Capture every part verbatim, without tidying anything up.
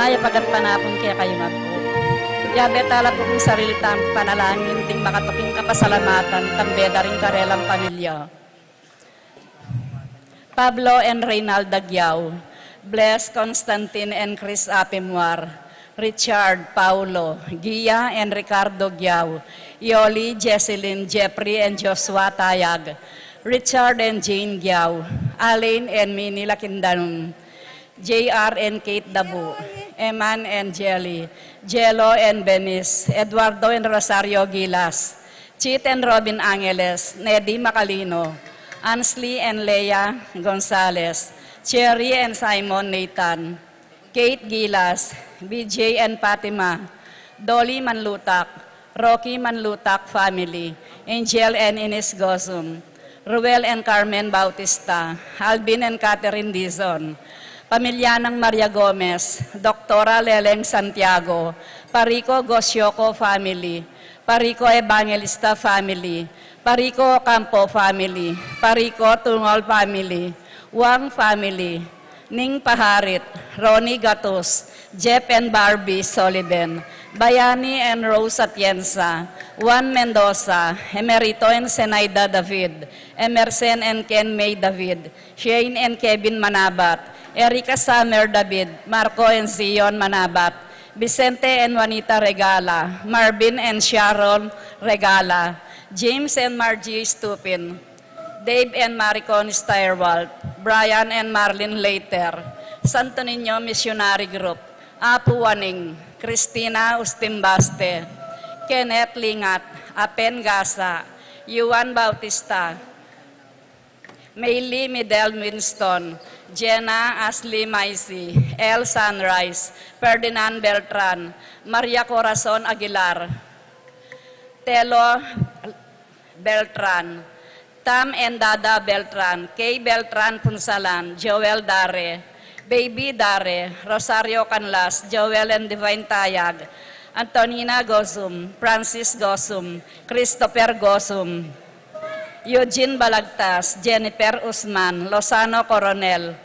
Mayap a gatpanapun kekayu ngan pu. Yabe tala pu king sarili tang panalangin ding makatuking kapasalamatan, kambe da ring karelang pamilya. Pablo and Reynalda Giao, Bless, Constantine and Chris Apimuar, Richard, Paulo, Gia and Ricardo Giao, Yoli, Jesselyn, Jeffrey and Joshua Tayag, Richard and Jane Giao, Alain and Minnie Lakindanum, J R and Kate Dabu, Eman and Jelly, Jello and Benis, Eduardo and Rosario Gilas, Chit and Robin Angeles, Nedi Macalino, Ansley and Leia Gonzalez, Cherry and Simon Nathan, Kate Gilas, B J and Fatima, Dolly Manlutak, Rocky Manlutak family, Angel and Ines Gozum, Ruel and Carmen Bautista, Alvin and Catherine Dizon, pamilya nang Maria Gomez, Doktora Leleng Santiago, Parico Gosyoco family, Parico Evangelista family, Parico Ocampo family, Parico Tungol family, Wang family, Ning Paharit, Ronnie Gatus, Jeff and Barbie Soliven, Bayani and Rose Atienza, Juan Mendoza, Emerito and Zenaida David, Emerson and Ken May David, Shane and Kevin Manabat, Erica Summer David, Marco and Zion Manabat, Vicente and Juanita Regala, Marvin and Sharon Regala, James and Margie Stupin, Dave and Maricon Steyerwalt, Brian and Marlene Leiter, Santo Niño Missionary Group, Apu Waning, Christina Ustimbaste, Kenneth Lingat, Apen Gasa, Yuan Bautista, Maylie Midel Winston, Jenna Ashley Maisi, El Sunrise, Ferdinand Beltran, Maria Corazon Aguilar, Telo Beltran, Tam and Dada Beltran, Kay Beltran Punsalan, Joel Dare, Baby Dare, Rosario Canlas, Joel and Divine Tayag, Antonina Gozum, Francis Gozum, Christopher Gozum, Eugene Balagtas, Jennifer Usman, Lozano Coronel,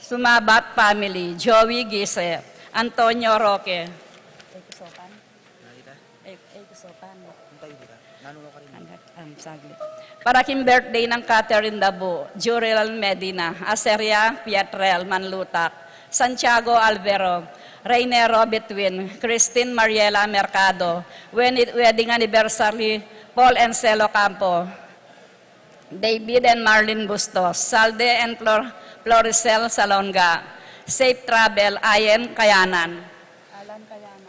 Sumabat family, Joey Gise, Antonio Roque. Ay, ay, kusopan. Hanggat, um, saglit. Para king birthday nang Catherine Dabu, Juriel Medina, Aseria Pietrel Manlutak, Santiago Alvero, Reynero Betwin, Christine Mariela Mercado, wen-, wedding anniversary, Paul Encelo Campo, David and Marlene Bustos, Salde and Flor-, Floricel Salonga, safe travel, Ayen Kayanan. Alan Kayanan.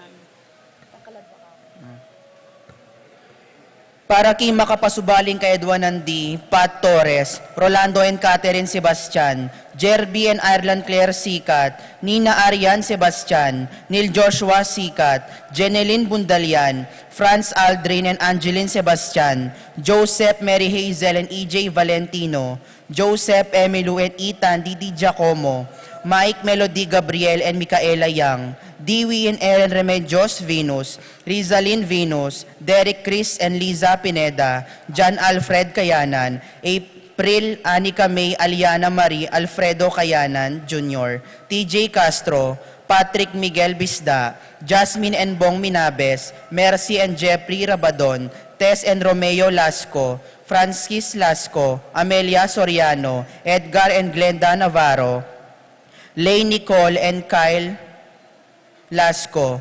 Para king makapasubaling kayaduanan di Pat Torres, Rolando and Catherine Sebastian, Jerby and Ireland Claire Sikat, Nina Arian Sebastian, Neil Joshua Sikat, Jeneline Bundalian, Franz Aldrin and Angeline Sebastian, Joseph, Mary Hazel and E J Valentino, Joseph, Emilou and Ethan Didi Giacomo, Mike, Melody Gabriel and Micaela Yang, Dewey and Ellen Remedios Venus, Rizalin Venus, Derek Chris and Liza Pineda, John Alfred Kayanan, April Anika May Aliana Marie Alfredo Kayanan Junior, T J Castro, Patrick Miguel Bisda, Jasmine and Bong Minabes, Mercy and Jeffrey Rabadon, Tess and Romeo Lasco, Francis Lasco, Amelia Soriano, Edgar and Glenda Navarro, Lay Nicole and Kyle Lasco,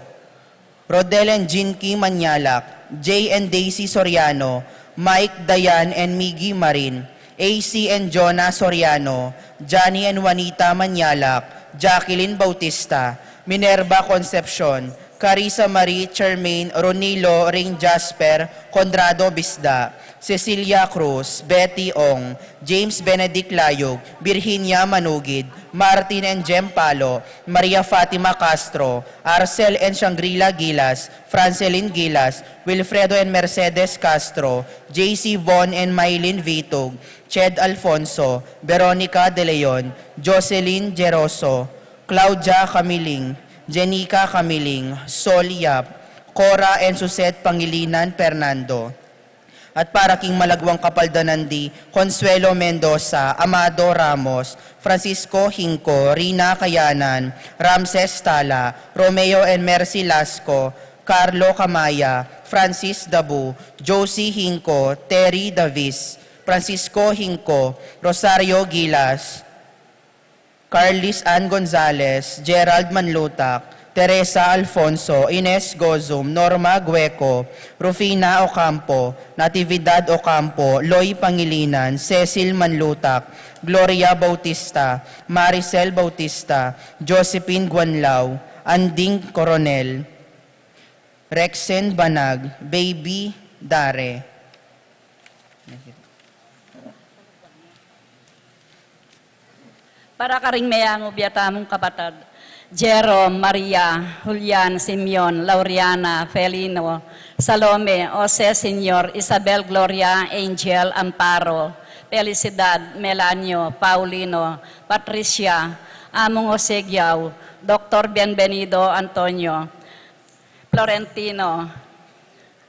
Rodel and Jinky Manyalak, Jay and Daisy Soriano, Mike, Dayan and Miggy Marin, A C and Jonah Soriano, Johnny and Juanita Manyalak, Jacqueline Bautista, Minerva Concepcion, Carissa Marie Charmaine, Ronilo Ring, Jasper Conrado Bisda, Cecilia Cruz, Betty Ong, James Benedict Layug, Virginia Manugid, Martin and Jem Palo, Maria Fatima Castro, Arcel and Shangri-La Gilas, Francelin Gilas, Wilfredo and Mercedes Castro, J C Von and Mylene Vitug, Ched Alfonso, Veronica De Leon, Jocelyn Geroso, Claudia Camiling, Jenica Camiling, Sol Yap, Cora and Suzette Pangilinan Fernando. At para king malagwang kapaldanan di, Consuelo Mendoza, Amado Ramos, Francisco Hinco, Rina Kayanan, Ramses Tala, Romeo and Mercy Lasco, Carlo Camaya, Francis Dabu, Josie Hinco, Terry Davis, Francisco Hinco, Rosario Gilas, Carlis Ann Gonzalez, Gerald Manlutak, Teresa Alfonso, Ines Gozum, Norma Gueco, Rufina Ocampo, Natividad Ocampo, Loy Pangilinan, Cecil Manlutak, Gloria Bautista, Maricel Bautista, Josephine Guanlao, Anding Coronel, Rexen Banag, Baby Dare. Para karing meyangu bie tamung kapatad, Jerome, Maria, Julian, Simeon, Lauriana, Felino, Salome, Jose, Senior, Isabel, Gloria, Angel, Amparo, Felicidad, Melanio, Paulino, Patricia, Among Jose Giau, Doktor Bienvenido, Antonio, Florentino,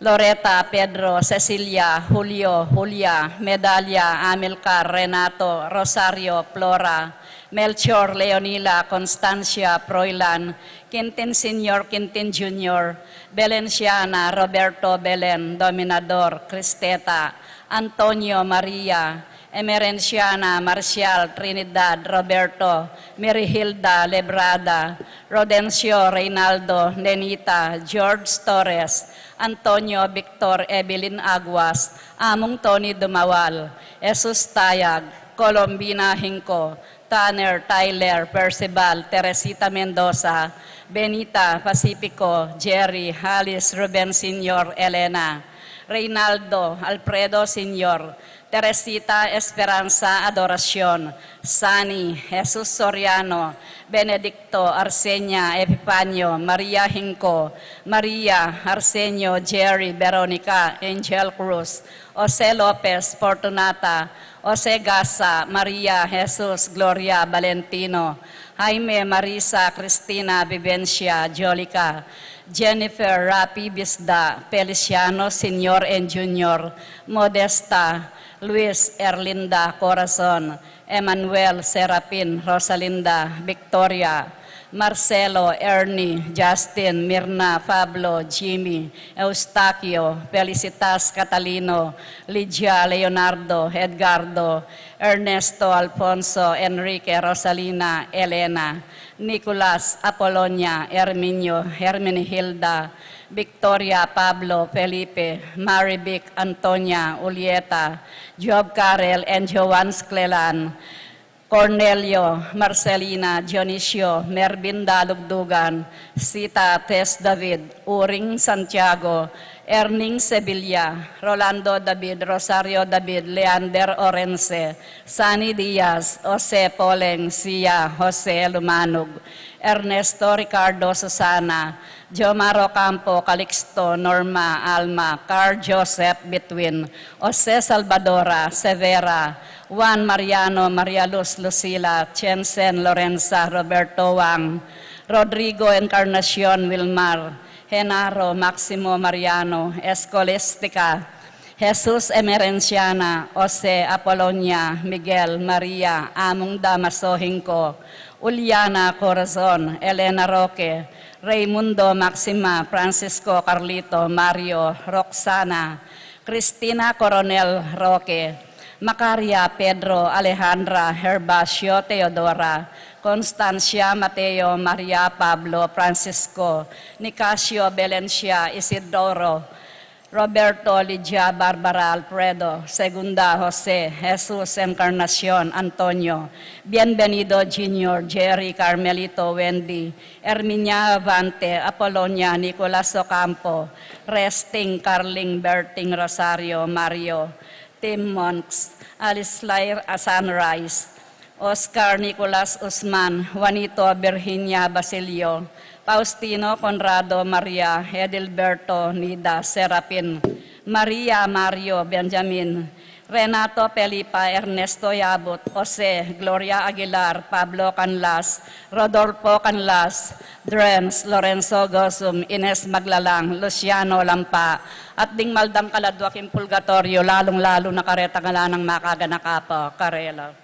Loreta, Pedro, Cecilia, Julio, Julia, Medalia, Amilcar, Renato, Rosario, Flora, Melchor, Leonila, Constancia, Froilan, Quintin Senior, Quintin Junior, Belenciana, Roberto, Belen, Dominador, Cristeta, Antonio, Maria, Emerenciana, Marcial, Trinidad, Roberto, Mirihilda, Lebrada, Rodencio, Reynaldo, Nenita, George Torres, Antonio, Victor, Evelyn Aguas, Among Tony Dumawal, Jesus Tayag, Colombina Hinco, Tanner, Tyler, Percival, Teresita Mendoza, Benita, Pacifico, Jerry, Alice, Ruben Senior, Elena, Reynaldo, Alfredo Senior, Teresita, Esperanza, Adoracion, Sani, Jesus Soriano, Benedicto, Arsenia, Epifanio, Maria Hinco, Maria, Arsenio, Jerry, Veronica, Angel Cruz, Jose Lopez, Fortunata, Jose Gasa, Maria, Jesus, Gloria, Valentino, Jaime, Marisa, Cristina, Vivencia, Jolica, Jennifer, Rapi, Bisda, Feliciano, Senior and Junior, Modesta, Luis, Erlinda, Corazon, Emmanuel, Serapin, Rosalinda, Victoria, Marcelo, Ernie, Justin, Mirna, Pablo, Jimmy, Eustaquio, Felicitas, Catalino, Lydia, Leonardo, Edgardo, Ernesto, Alfonso, Enrique, Rosalina, Elena, Nicolas, Apolonia, Herminio, Hermenegilda, Victoria, Pablo, Felipe, Marivic, Antonia, Julieta, Job Carel, and Joan Sclelan, Cornelio, Marcelina, Dionisio, Mervin Dalugdugan, Sita, Tess David, Uring Santiago, Erning Sevilla, Rolando David, Rosario David, Leander Orense, Sani Diaz, Jose Poleng, Sia, Jose Lumanug, Ernesto, Ricardo, Susana, Jomar Ocampo, Calixto, Norma, Alma, Carl Joseph, Between, Jose, Salvadora, Severa, Juan, Mariano, Maria Luz, Lucila, Jensen, Lorenza, Roberto, Wang, Rodrigo, Encarnacion, Wilmar, Genaro, Maximo, Mariano, Escolastica, Jesus, Emerenciana, Jose, Apolonia, Miguel, Maria, Among Damaso, Hinco, Juliana, Corazon, Elena, Roque, Raymundo, Maxima, Francisco, Carlito, Mario, Roxana, Cristina, Coronel, Roque, Macaria, Pedro, Alejandra, Herbacio, Teodora, Constancia, Mateo, Maria, Pablo, Francisco, Nicasio, Belencia, Isidoro, Roberto, Lydia, Barbara, Alfredo, Segunda, Jose, Jesus, Encarnacion, Antonio, Bienvenido, Junior, Jerry, Carmelito, Wendy, Herminia, Avante, Apolonia, Nicolas Ocampo, Resting, Carling, Berting, Rosario, Mario, Tim Monks, Alice Lyre, Sunrise, Oscar, Nicolas, Usman, Juanito, Virginia, Basilio, Faustino, Conrado, Maria, Edilberto, Nida, Serapin, Maria, Mario, Benjamin, Renato, Felipa, Ernesto, Yabut, Jose, Gloria, Aguilar, Pablo, Canlas, Rodolfo, Canlas, Drens, Lorenzo, Gosum, Ines, Maglalang, Luciano, Lampa, at ding maldang kaladwa king purgatorio, lalung-lalu na kareta ngalanang makaganaka pa karela.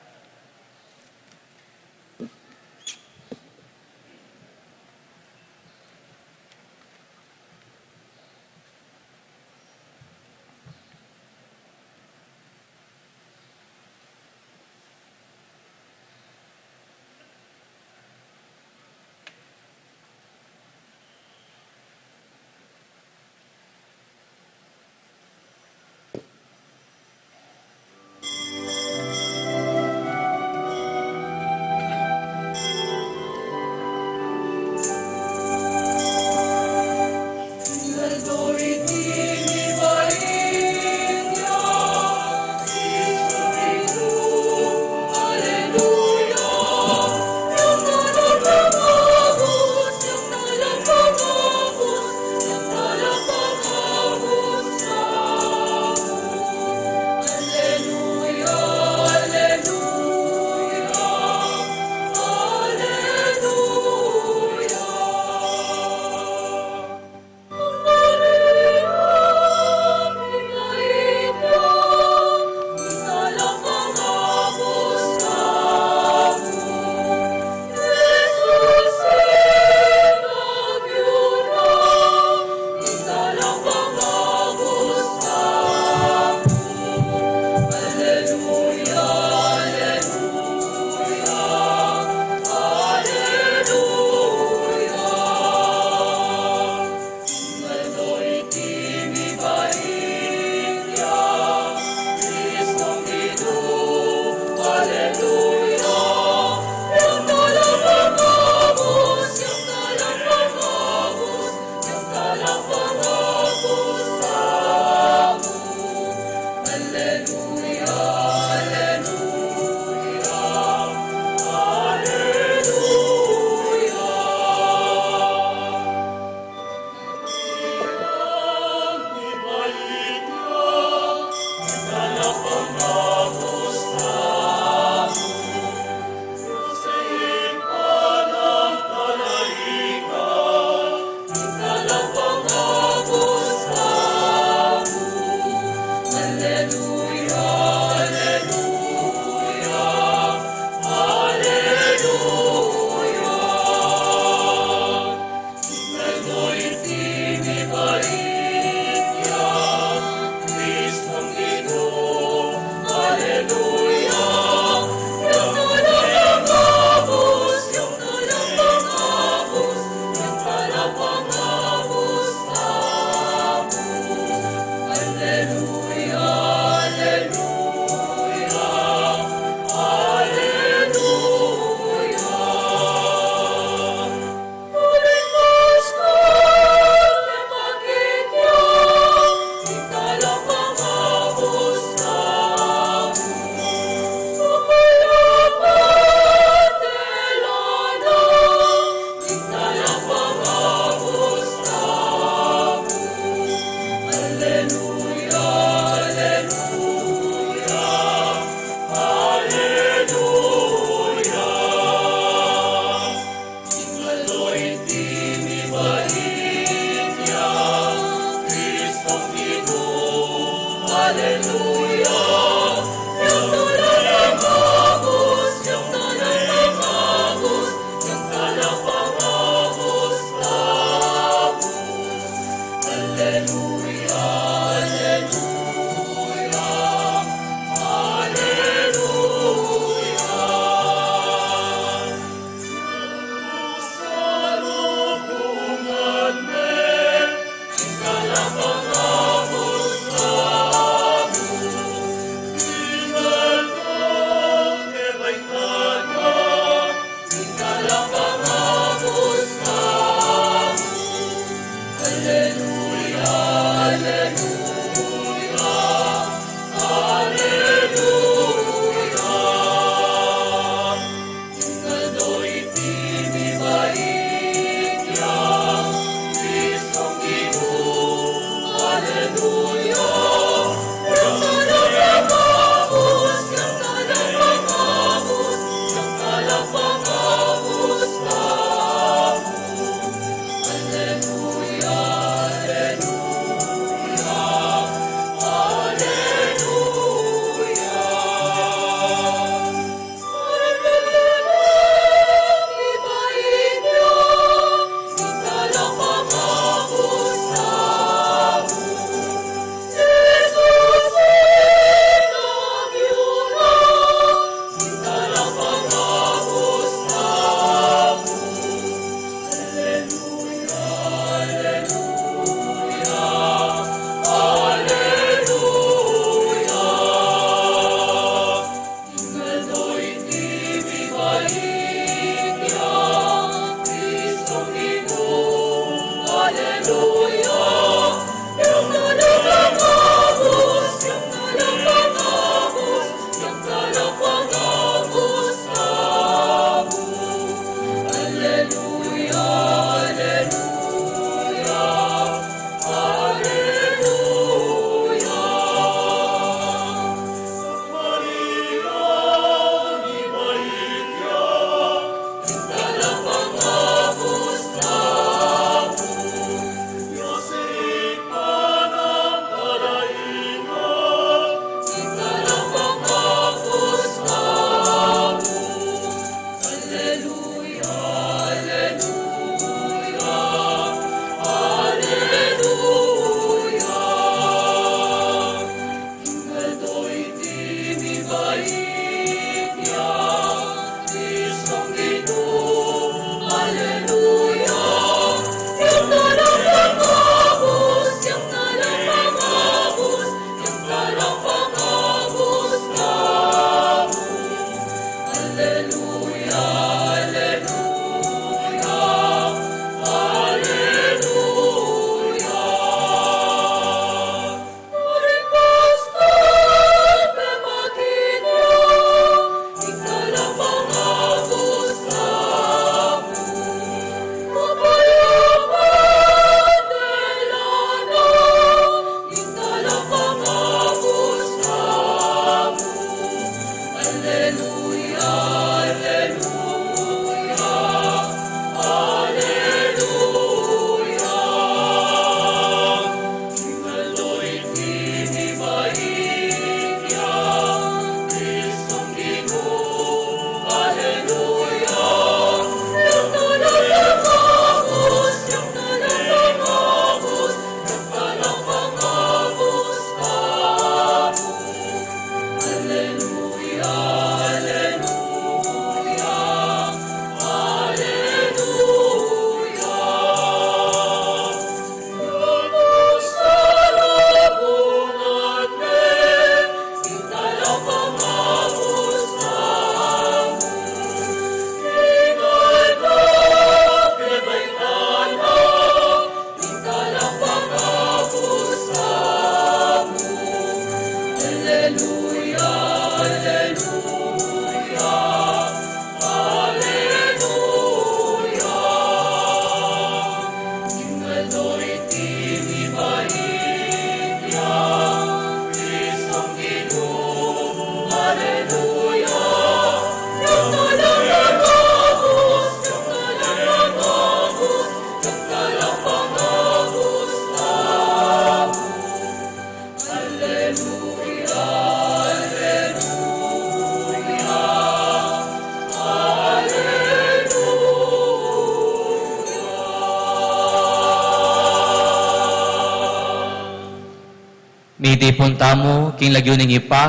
Mitipun tamu king lagyu ning Ibpa,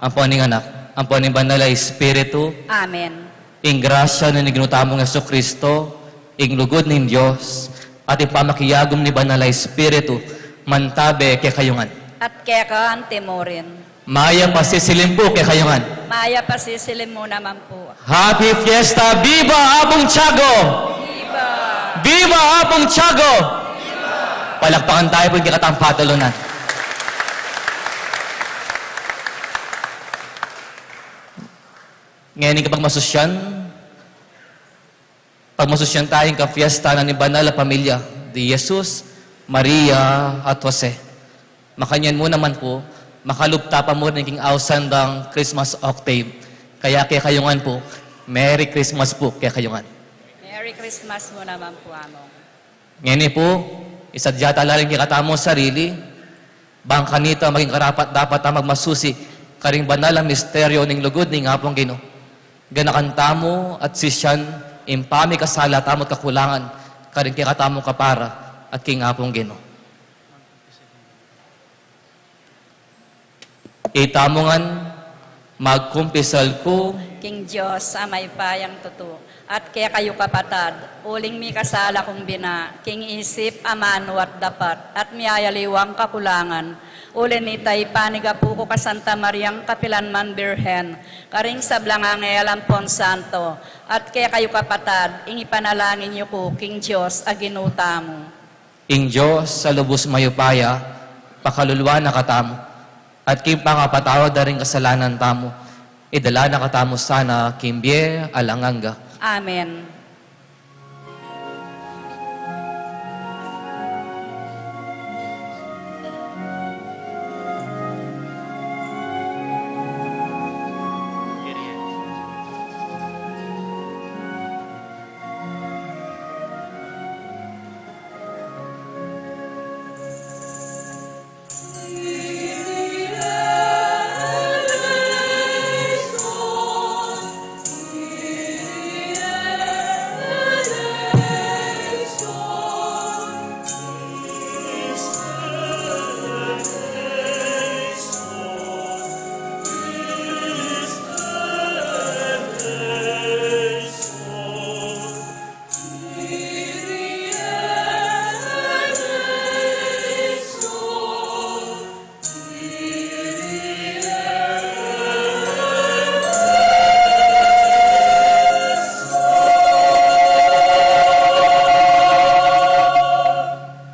ampo ning Anak, ampo ning Banal a Espiritu. Amen. Ing grasya ning Ginu tamung Jesucristo, ing lugud ning Dios, at ing pamakiagum ning Banal a Espiritu, mantabe kekayu ngan. At keka antimurin. Mayap a sisilim pu kekayu ngan. Mayap a sisilim mu naman pu. Happy Fiesta! Viva Apung Tiago! Viva! Viva Apung Tiago! Viva! Palakpakan tayu pu ing kekatang patulunan. Ngeni kapagmasusyan, pagmasusyan tayu ing kapiesta na ning banal a pamilya di Jesus, Maria, at Jose. Makanyan mu naman pu, makalub ta pa mu rin king ausan dang Christmas octave. Kaya kekayu ngan pu, Merry Christmas pu kekayu ngan. Merry Christmas mu naman pu, Among. Ngeni pu, isadya ta la rin kekatamung sarili, bang kanita maging karapat-dapat tamung magmasusi karing banal a misteryo ning lugud ning Apung Ginu. Ganakan tamu at sisian ing pamikasala tamu at kakulangan karing kekatamung kapara at king Apung Ginu. Itamu ngan, magkumpisal ku king Dios a mayupayang tutu, at kekayu kapatad, uling mikasala kung bina, king isip, amanu at dapat, at miyayaliwang kakulangan. Uli nita, ipanigapu ku ka Santa Mariang kapilanman Birhen, karing sablang anghel ampon santo, at kekayu kapatad, ing ipanalangin yu ku king Dios a Ginu tamu. Ing Dios a lubus mayupaya, pakaluluan na katamu, at king pangapatawad da ring kasalanan tamu, idala na katamu sana king bie alang angga. Amen.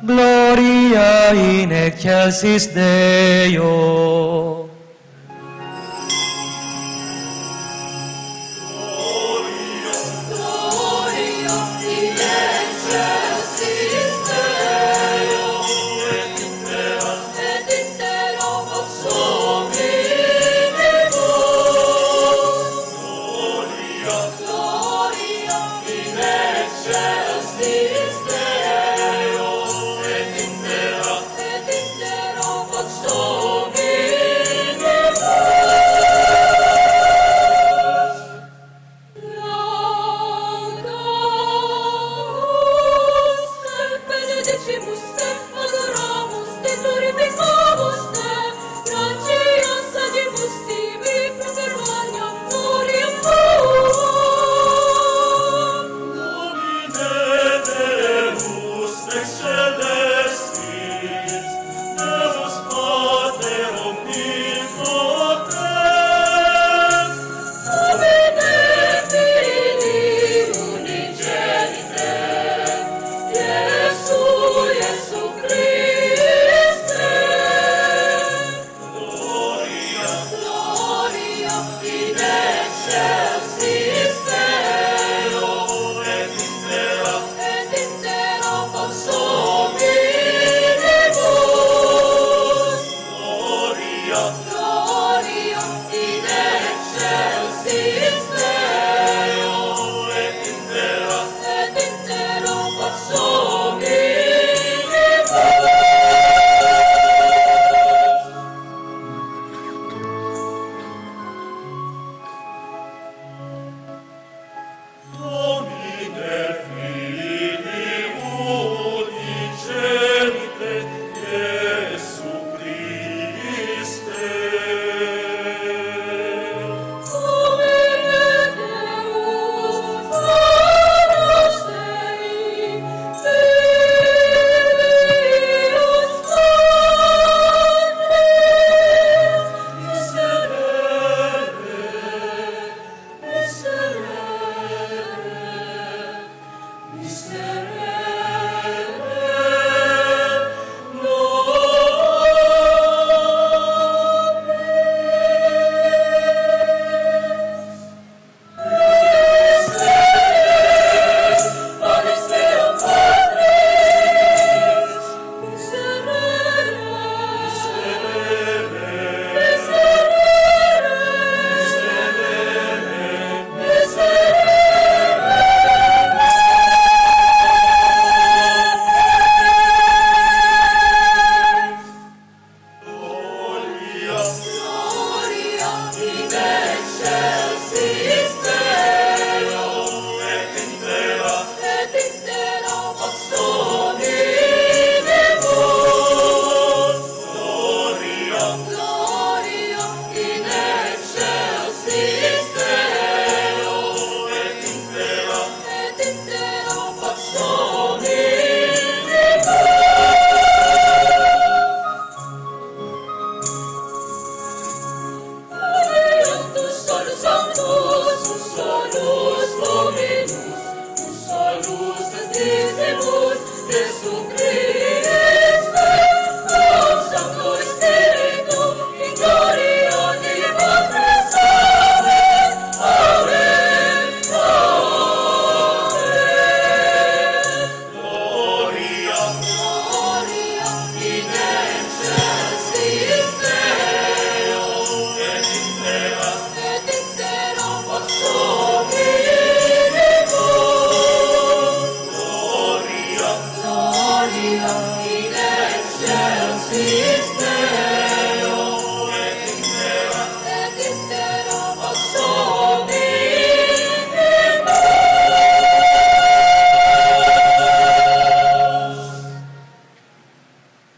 Gloria in excelsis Deo.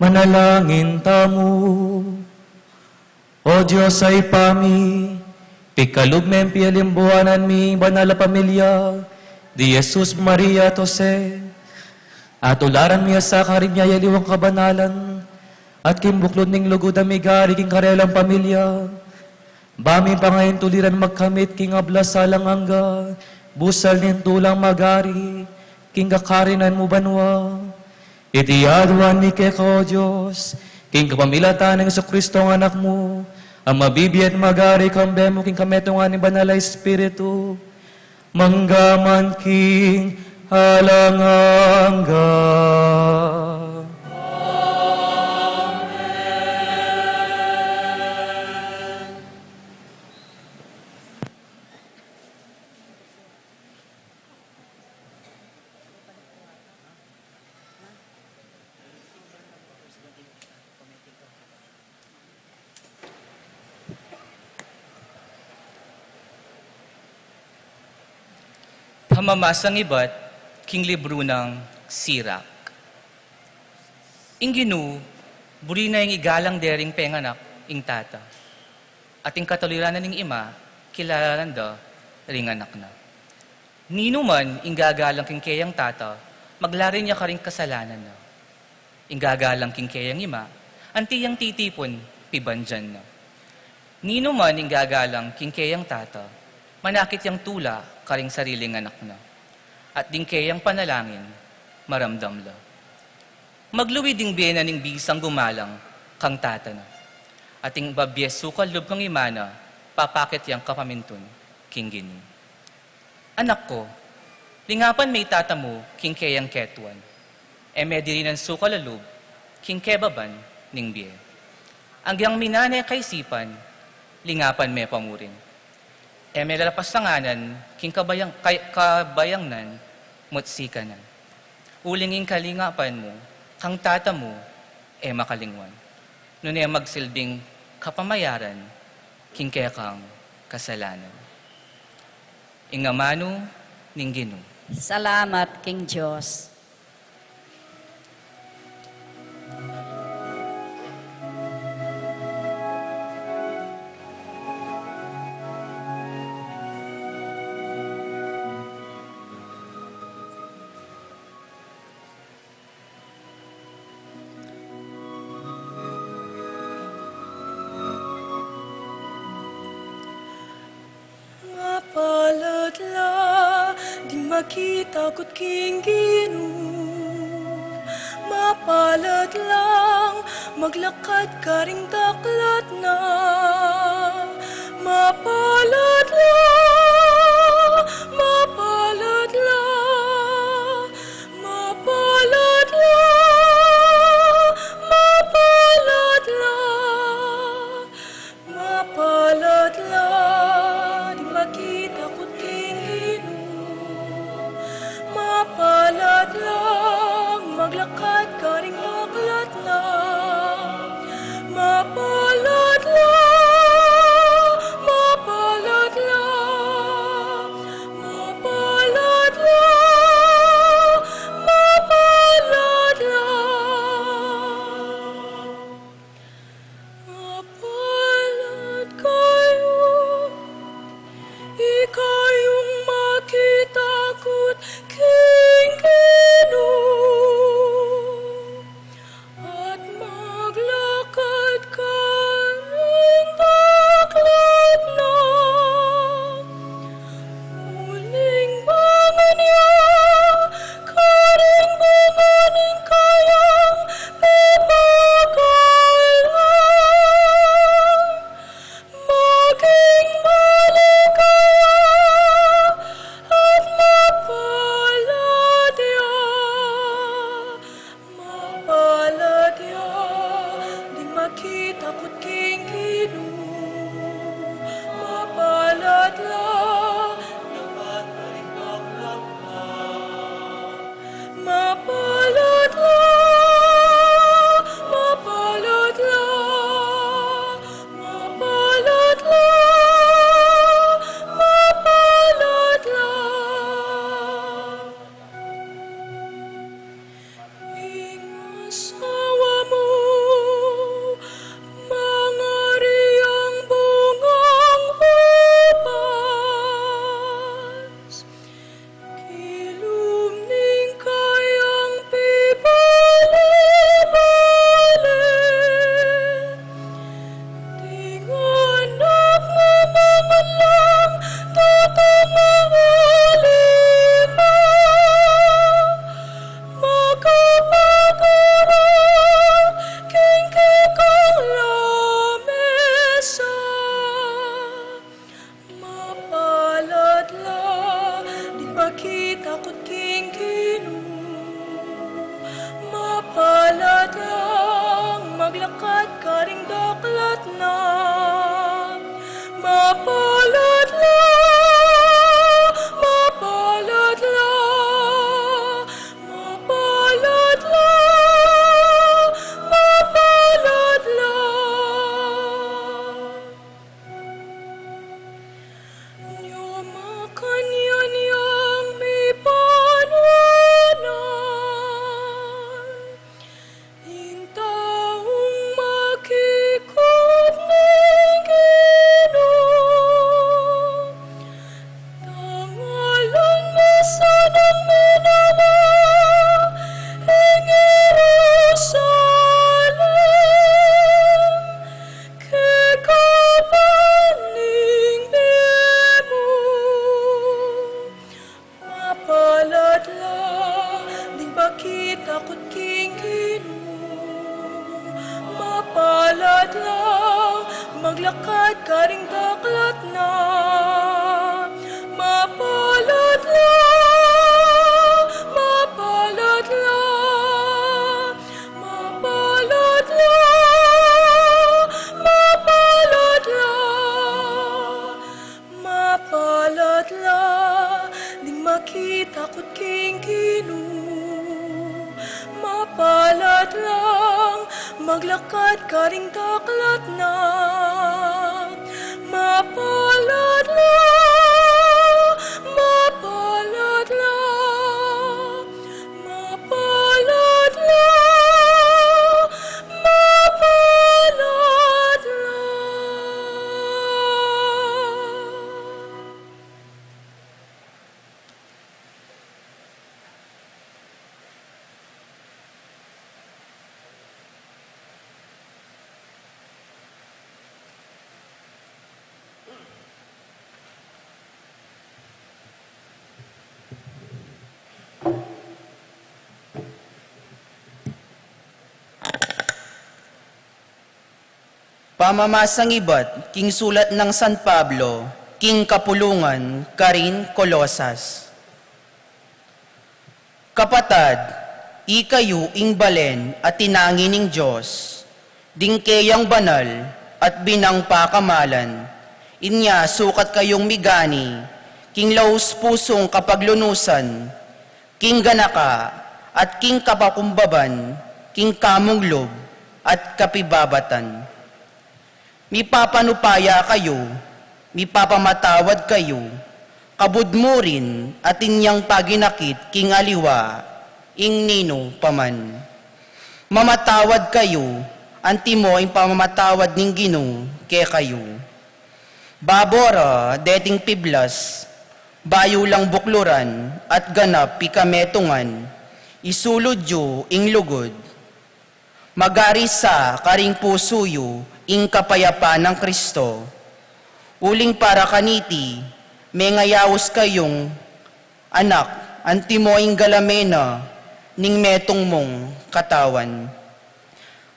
Manalangin tamu. O Dios a Ibpa mi, pikalub meng pialimbuanan mi ing banal a pamilya di Jesus, Maria at Jose. Atularan mi ya sa karin ning aliwang kabanalan at king buklud ning lugud a migari king karelang pamilya. Ba mi pangaintuliran magkamit king ablas alang angga, busal ning tulang magari king kakarinan mu banua. Iti aduan mi keka, O Dios, king kapamilatan nang Jesucristo a Anak mu, a mabibie at magari kambe mu king kametungan ning Banal a Espiritu, mangga man king alang angga. Pamamasang ibat king libru nang Sirak. Ing Ginu, buri na ing igalang de ring penganak ing tata, at ing katuliran na ning ima, kilalanan da ring anak na. Ninu man ing gagalang king keyang tata, maglarin ya karing kasalanan na. Ing gagalang king keyang ima, anti yang titipun, pibandian na. Ninu man ing gagalang king keyang tata, manakit yang tula karing sariling anak na. At ding keyang panalangin, maramdam la. Magluid ing bie na ning bisang gumalang kang tata na. At ing babie sukal lub kang ima na, papakit yang kapamintun king Ginu. Anak ku, lingapan me i tata mu king keyang ketuan. E me dirinan sukal a lub king kebaban ning bie. Agyang minane kaisipan, lingapan me pa mu rin. E me lalapas a nganan king kabayang-, kay-, kabayangnan mu't sikanan. Uling ing kalingapan mu kang tata mu e makalingwan, nune magsilbing kapamayaran king kekang kasalanan. Ing amanu ning Ginu. Salamat king Dios. Mapalad la ding makitakut king Ginu. Mapalad lang maglakad karing daklat na. Mapalad la, mapalad la, mapalad la, mapalad la. Mapalad la ding makitakut king Ginu. Mapalad lang maglakad karing daklat na. Mapalad la, mapalad la, mapalad la, mapalad la. Mapalad kayu, ikayung makitakut king Ginu, at maglakad karing daklat na. Uling bangan ya karing bunga ning kayang pepagalan. Maging maligaya at mapalad ya. Mapalad ya ding makitakut king Ginu. Mapalad la, mapalad la, mapalad la, karing daklat na. Mapalad la, mapalad la, mapalad la, mapalad la. Nia makanyan yang mipanunan, ing taung makikut ning Ginu. Tangalan na sanang menala ing Jerusalem, keka pa ning bie mu. Mapalad la ding makitakut king Ginu. Mapalad la maglakad karing daklat na. Mapalad la, mapalad la, mapalad la, mapalad la, mapalad la ding makitakut king Ginu. Mapalad lang maglakad karing daklat na. Mapalad la, mapalad la, mapalad la, mapalad la. Pamamasang ibat king sulat nang San Pablo king kapulungan karin Colosas. Kapatad, ikayu ing balen a tinangi ning Dios, ding keyang banal at binang pakamalan. Inya sukat kayung migani king laus pusung kapaglunusan, king ganaka at king kapakumbaban, king kamung lub at kapibabatan. Mipapanupaya kayu, mipapamatawad kayu, kabud mu rin atin yang paginakit king aliwa ing ninu pa man. Mamatawad kayu, antimo ing pamamatawad ning Ginu kekayu. Babora deting piblas, bayu lang bukluran at ganap pikametungan, isulud yu ing lugud. Magari sa karing pusu yu ing kapayapan nang Kristo. Uling para kaniti, mengayaus kayung anak, antimo ing galame na ning metung mung katawan.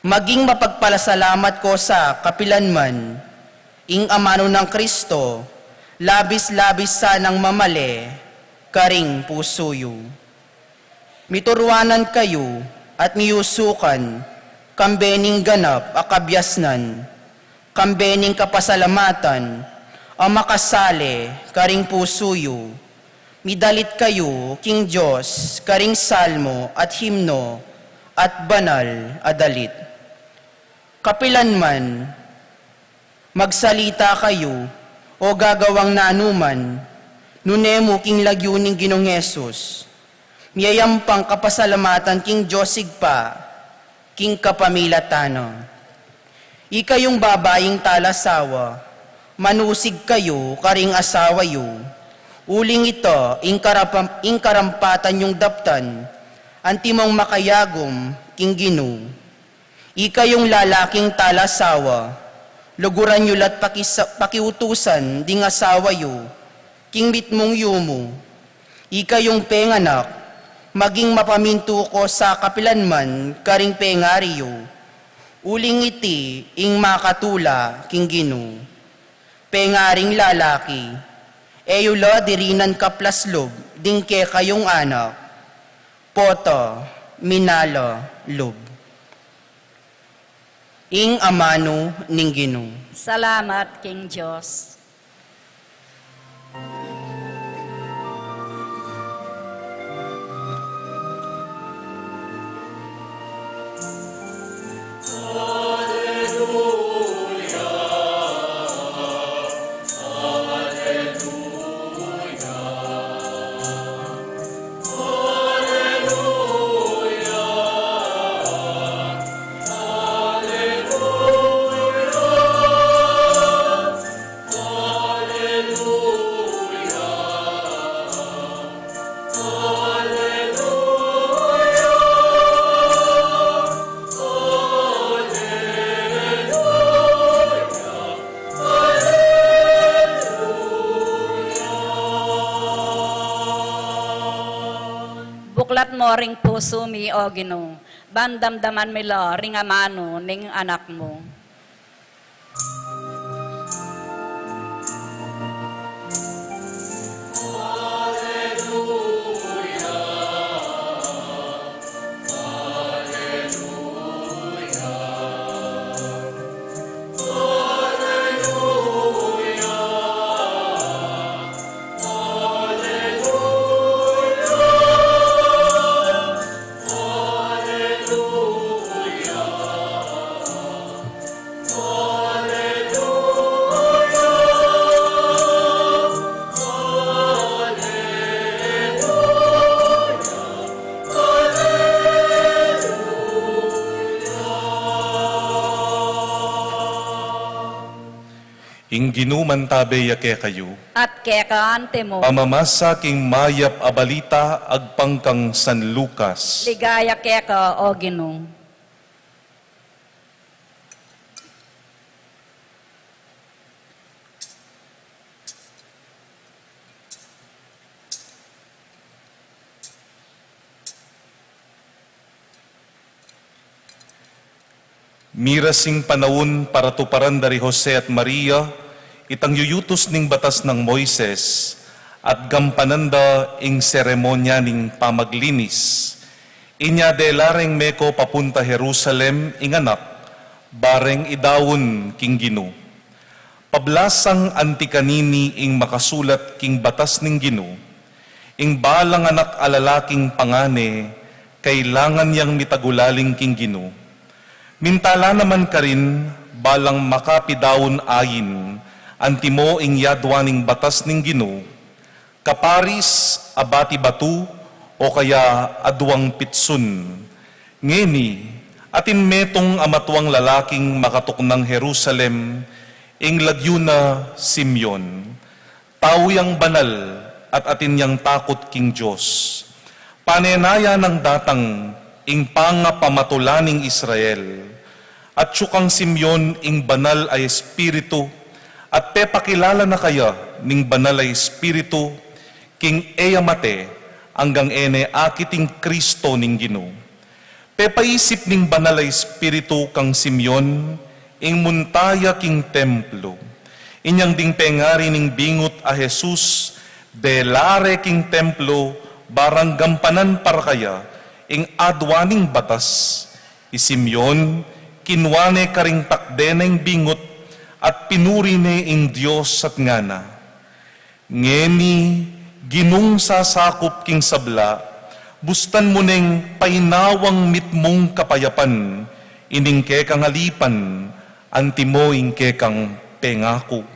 Maging mapagpalasalamat ko sa kapilan man, ing amanu nang Kristo, labis-labis sanang mamale karing pusu yu. Mituruanan kayu at miyusukan, kambe ning ganap a kabiasnan, kambe ning kapasalamatan a makasale karing pusu yu. Midalit kayu king Dios karing salmo at himno at banal a dalit. Kapilan man magsalita kayu o gagawang nanu man, nune mu king lagyu ning Ginung Jesus, miyayampang kapasalamatan king Dios Ibpa king kapamilatan na. Ikayung babaing talasawa, manusig kayu karing asawa yu, uling ita ing karapam-, ing karampatan yung daptan, antimong makayagum king Ginu. Ikayung lalaking talasawa, luguran yu la't pakisa-, pakiutusan ding asawa yu king mitmung yumu. Ikayung penganak, maging mapamintu ko sa kapilan man karing pengari yu, uling iti ing makatula king Ginu. Pengaring lalaki, e yu la dirinan kaplas lub ding kekayung anak, pota minala lub. Ing amanu ning Ginu. Salamat king Dios. Buklat mu ring pusu mi, O Ginu, ban damdaman mi la ring amanu ning anak mu. Ing Ginu mantabe ya kekayu. At keka anti mu. Pamamasa king mayap a balita agpang kang San Lucas. Ligaya keka, O Ginu. Miras ing panaun para tuparan da ri Jose at Maria itang yuyutus ning batas nang Moises, at gampanan da ing seremonya ning pamaglinis. Inya dela reng meko papunta Jerusalem ing anak, bareng idaun king Ginu. Pablasang anti kanini ing makasulat king batas ning Ginu, ing balang anak a lalaking pangane, kailangan yang mitagulaling king Ginu. Minta la naman karin balang makapidaun ain, antimo ing yadua ning batas ning Ginu, kaparis, abati batu, o kaya aduang pitsun. Ngeni, atin metung a matuang lalaking makatuknang Jerusalem, ing lagyu na Simeon. Tau yang banal at atin yang takut king Dios. Panenaya nang datang ing pangapamatula ning Israel. Atyu kang Simeon ing Banal a Espiritu, at pepakilala na kaya ning Banal a Espiritu king e ya mate, anggang e ne akit ing Kristo ning Ginu. Pepaisip ning Banal a Espiritu kang Simeon ing munta ya king templo. Inyang ding pengari ning bingut a Jesus, dela re king templo, barang gampanan para kaya ing adua ning batas. I Simeon, kinua ne karing takde na ing bingut, at pinuri ne ing Dios at ngana, "Ngeni, Ginung sasakup king sabla, bustan mu neng painawang mitmung kapayapan ining kekang alipan, antimo ing kekang pengaku.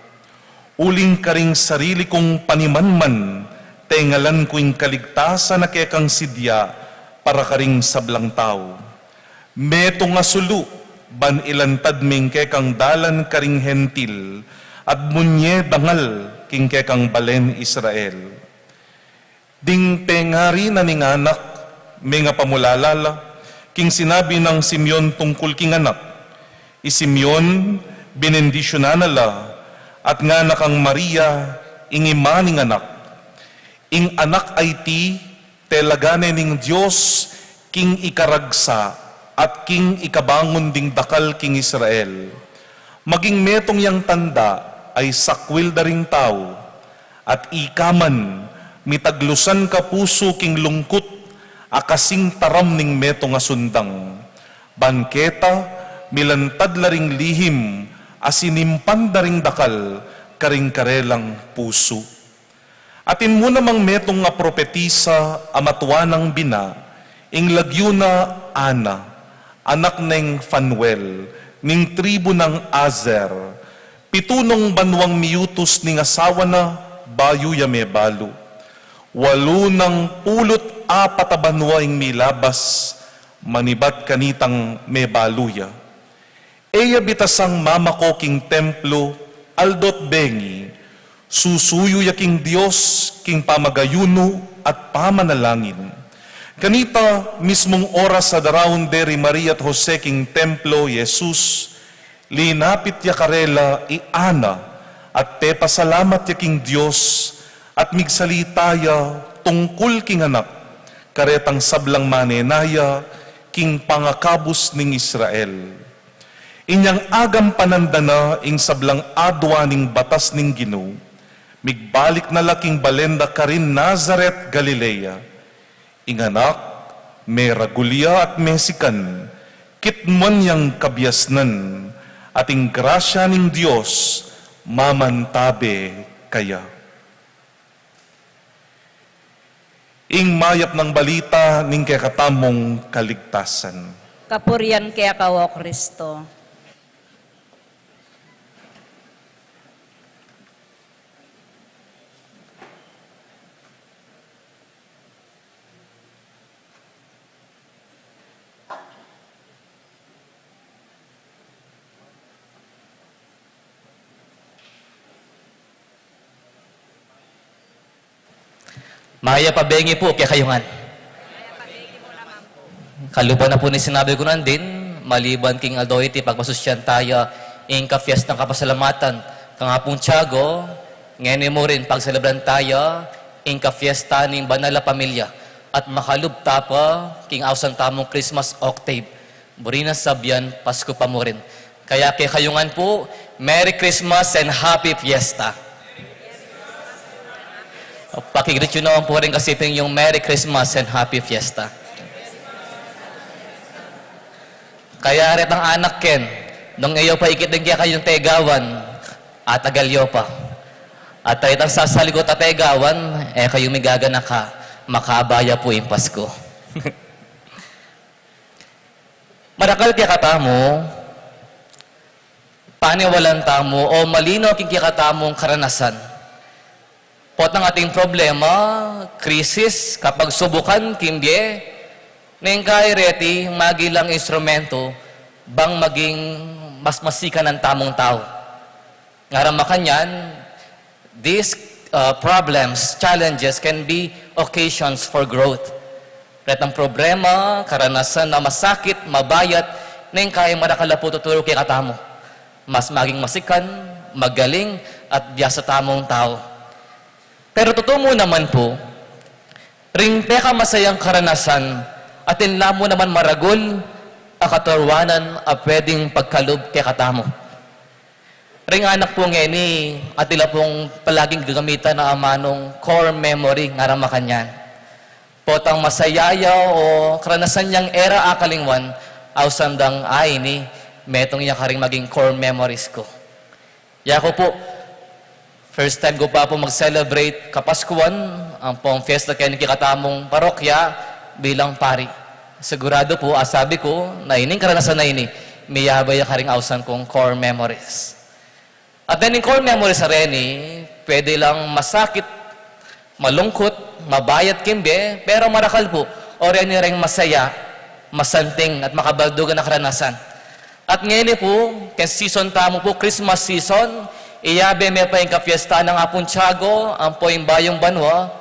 Uling karing sarili kung panimanman, tengalan ku ing kaligtasan a kekang sidya para karing sablang tau. Metung a sulu ban ilantad me ing kekang dalan karing Hentil, at munye dangal king kekang balen Israel." Ding pengari na ning anak, mengapamulala la king sinabi nang Simeon tungkul king anak. I Simeon, benendisyunan na la, at ngana kang Maria, ing ima ning anak, "Ing anak a iti, telagan ne ning Dios king ikaragsa at king ikabangun ding dakal king Israel. Maging metung yang tanda a isakwil da ring tau, at ika man, mitaglusan ka pusu king lungkut a kasing taram ning metung a sundang. Ban keta, Milantad la ring lihim a sinimpan da ring dakal karing karelang pusu. Atin mu namang metung a propetisa a matua nang bina, ing lagyu na Ana, anak neng Fanuel, ning tribu nang Aser, pitunung banuang miyutus ning asawa na bayu ya mebalu. Walu nang pulu't apat a banua ing milabas, manibat kanitang mebalu ya. E ya bitasang mamako king templo, aldo't bengi, susuyu ya king Dios, king pamagayunu at pamanalangin. Kanita mismung oras a daraun de ri Maria at Jose king templo i Jesus, linapit ya karela i Ana, at pepasalamat ya king Dios, at migsalita ya tungkul king anak, karetang sablang manenaya, king pangakabus ning Israel. Inyang agampanan da na ing sablang adua ning batas ning Ginu, migbalik na la king balen da karin Nazaret, Galilea. Ing anak, meragul ya at mesikan, kitmuan yang kabiasnan, at ing grasya ning Dios mamantabe kaya. Ing mayap nang balita ning kekatamung kaligtasan. Kapurian keka, o Kristo. Mayap a bengi pu kekayu ngan. Kalupa na pu ning sinabi ku nandin, maliban king aldo iti pagpasusyan taya ing kafiestang kapasalamatan kang Apung Tiago, ngeni mu rin pagselebran taya ing kafiesta ning banal a pamilya at makalub ta pa king ausan tamung Christmas octave. Buri nang sabian, Pasku pa mu rin. Kaya kekayu ngan pu, Merry Christmas and Happy Fiesta. Paki-greet yu naman pu rin kasi pin yung Merry Christmas and Happy Fiesta. Kaya retang anak ken, nung e yu pa ikit deng kekayung tegawan, atagal yu pa. At retang sasaligut a tegawan, e kayu migaganaka, makabaya pu ing Pasku. Marakal kekatamu, paniwalan tamu o malinaw king kekatamung karanasan. Potang ating problema, krisis, kapagsubukan king bie, neng kaya reti maging lang instrumento bang maging mas masikan ang tamung tau. Ngara makanyan, these, uh, problems, challenges can be occasions for growth. Retang problema, karanasan a masakit, mabayat, neng kaya marakal a pu tuturu kekatamu. Mas maging masikan, magaling, at biasa tamung tau. Pero tutu mu naman pu, ring pekamasayang karanasan, atin la mu naman maragul a katurwanan a pwedeng pagkalub kekatamu. Ring anak pu ngeni, atin la pung palaging gagamitan a amanung core memory, ngara makanyan. Potang masaya ya o karanasan yang e ra akalingwan, ausan dang, "A, ini, metung ya karing maging core memories ku." Yaku pu, first time ku pa pu mag-celebrate Kapaskuan, ampong fiesta keni king kekatamung parokya bilang pari. Siguradu pu, asabi ku, na ining karanasan a ini, miyabay ya karing ausan kung core memories. At then, ing core memories a reni, pwede lang masakit, malungkut, mabayat king bie, pero marakal pu, o reni reng masaya, masanting, at makabaldugan a karanasan. At ngeni pu, keng season tamu pu, Christmas season, iyabe me pa ing kafiesta nang Apung Tiago, ampo ing bayung banua,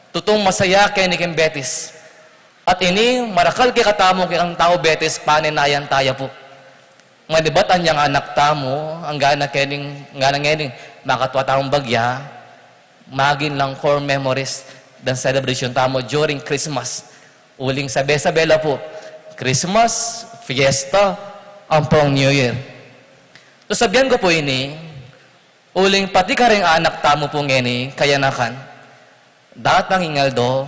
tutung masaya keni king Betis. At ini, marakal kekatamu keng tau Betis, panenayan taya pu. Manibat anyang anak tamu, anggana kening, anggana ngening, makatua tamung bagya, maging lang core memories dang celebration tamu during Christmas. Uling sabe-sabe la pu, Christmas, fiesta, ampong New Year. So, sabian ku pu ini, uling pati karing anak tamu pu ngeni, kayanakan, datang ing aldo,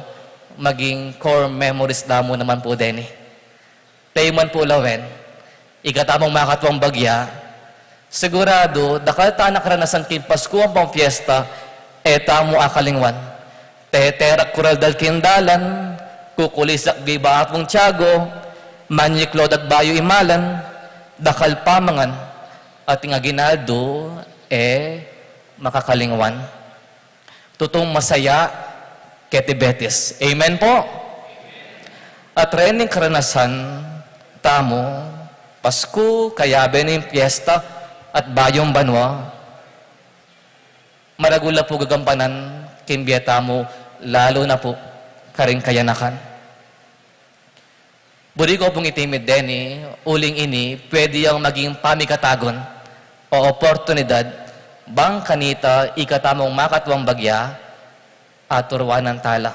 maging core memories da mu naman pu deni. Tayman pu lawen, Ika tamung makatuang bagya, siguradu, dakal tana karanasan king Pasku ampong piesta, e tamu akalingwan. Teterak kuraldal king dalan, kukulisak biba apung tiago, manyiklod at bayu imalan, dakal pamangan, at ing aginaldu, e makakalingwan. Tutung masaya keti Betis. Amen po? At rening karanasan tamu, Pasku, kayabe ning piesta, at bayung banua, maragul la pu gagampanan king bie tamu, lalu na pu karing kayanakan. Buri ku pung itimid deni, uling ini, pwede yang maging pamikatagun o oportunidad, bang kanita ika tamung makatuang bagya, aturuanan tala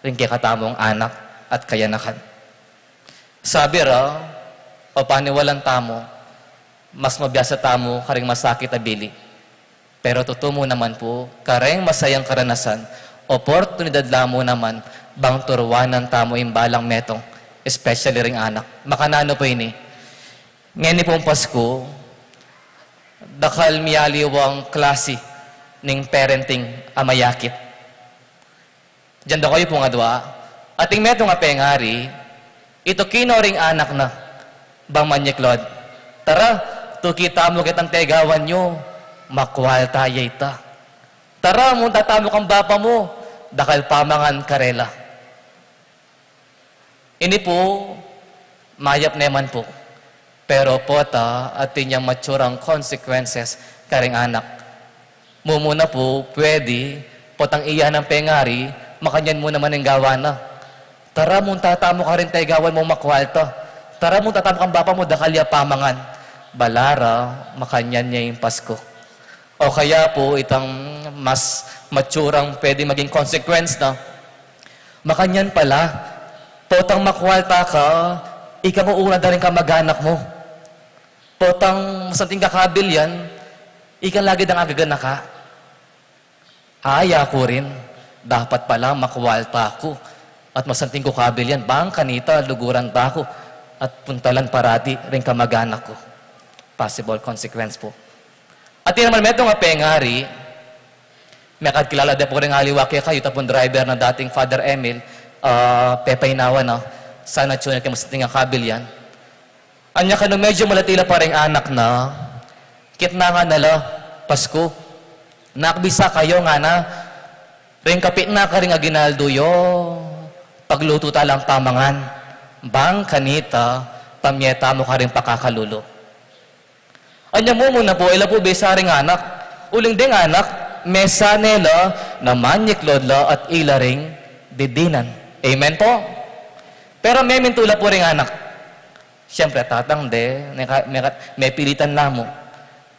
ring kekatamung anak at kayanakan. Sabi ra, o paniwalan tamu, mas mabiasa tamu karing masakit a bili. Pero tutu mu naman pu, kareng masayang karanasan, oportunidad la mu naman, bang turuanan tamu ing balang metung, especially ring anak. Makananu pu ini? Ngeni pung Pasku, dakal miyaliwang klasi ning parenting a mayakit. Dian da kayu pung adua, ating metung a pengari, ituki no ring anak na, bang manyiklod. Tara, tuki tamu ketang tegawan yu, makwalta ya ita. Tara, munta tamu kang bapa mu, dakal pamangan karela. Ini pu, mayap ne man pu. Pero pota, atin yang matsurang consequences karing anak. Mumuna pu, pwede, potang iya nang pengari, makanyan mu naman ing gawa na. Tara, munta tamu karing tegawan mung makwalta. Tara, munta tamu kang bapa mu, dakal ya pamangan. Balu ra, makanyan ne ing Pasku. O kaya pu, itang mas matsurang pwede maging consequence na, makanyan pala, potang makwalta ka, ikang uuna da ring kamaganak mu. Potang masanting ka kabilyan, ikang lagi dang agaganaka. Ay, aku rin, dapat pala makwalta ku at masanting ku kabilyan, bang kanita luguran da ku at puntalan parati ring kamaganak ku. Possible consequence pu. Atin naman metung a pengari, mekad kilala de pu ring aliwa kekayu, ita pung driver na dating Father Emil, ah, pepainawa na, sana tune ke masanting a kabilyan. Anya kanu medyu malati la pa ring anak na, kitnangan na la Pasku. Nak, bisa kayu ngana, ring kapit na karing aginaldu yu, paglutu talang pamangan. Bang kanita, pamie tamu karing pakakalulu. Anya mumuna pu, e la pu bisa ring anak. Uling deng anak, mesa ne la, na manyiklod la at ila ring didinan. Amen po? Pero memintu la pu ring anak. Siyempre, tatang de, meka-, meka-, mepilitan la mu.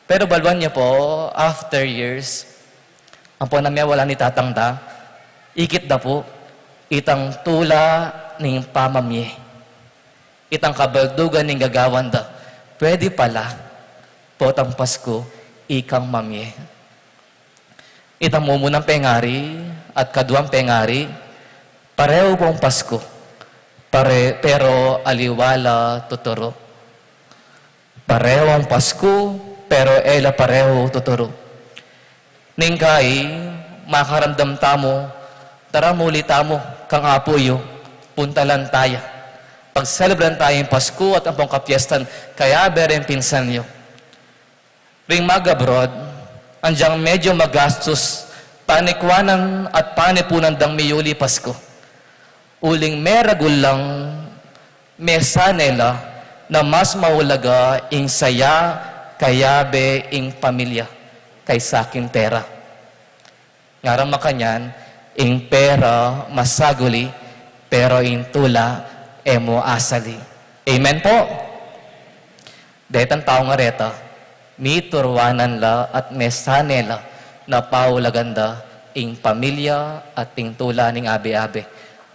Pero baluan yu pu, after years, ampo na mewala ni tatang da, ikit da pu, itang tula ning pamamie. Itang kabaldugan ning gagawan da, pwede pala, potang Pasku, ikang mamie. Itang mumunang pengari at kaduang pengari, parehu pung Pasku, pare-, pero aliwa la tuturu. Parehung Pasku, pero e la parehu tuturu. Ning kai, makaramdam tamu, tara muli tamu kang Apu yu, puntalan taya. Pagselebran taya ing Pasku at ampong kapiestan, kayabe ring pinsan yu. Ring mag-abroad, anjang medyu magastus, panikwanan at panipunan dang miyuli Pasku. Uling meragul lang, mesa ne la na mas maulaga ing saya kayabe ing pamilya kaysa king pera. Ngara makanyan, ing pera masaguli, pero ing tula e mu asali. Amen po? Detang tau ngareta, mituruanan la at mesa ne la na paulagan da ing pamilya at ing tula ning abe-abe,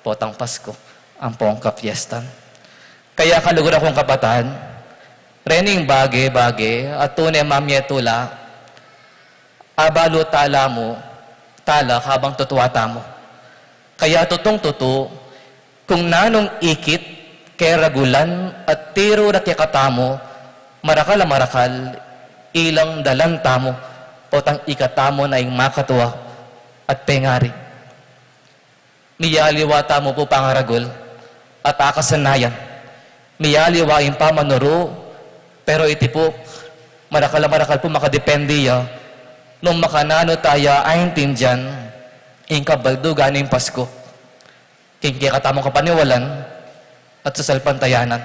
potang Pasku, ampong kapiestan. Kaya kaluguran kung kapatad, rening bage-bage at tune mamie tula, abalu tala mu, tala habang tutua tamu. Kaya tutung-tutu, kung nanung ikit, keragulan at tiru da kekatamu, Marakal a marakal, ilang dalan tamu, potang ikatamu na ing makatua at pengari. Miyaliwa tamu pu pangaragul at akasanayan. Miyaliwa ing pamanuru, pero iti pu, marakal a marakal pu makadepende ya nung makananu taya aintindian ing kabaldugan ning Pasku king kekatamung kapaniwalan at sasalpantayanan.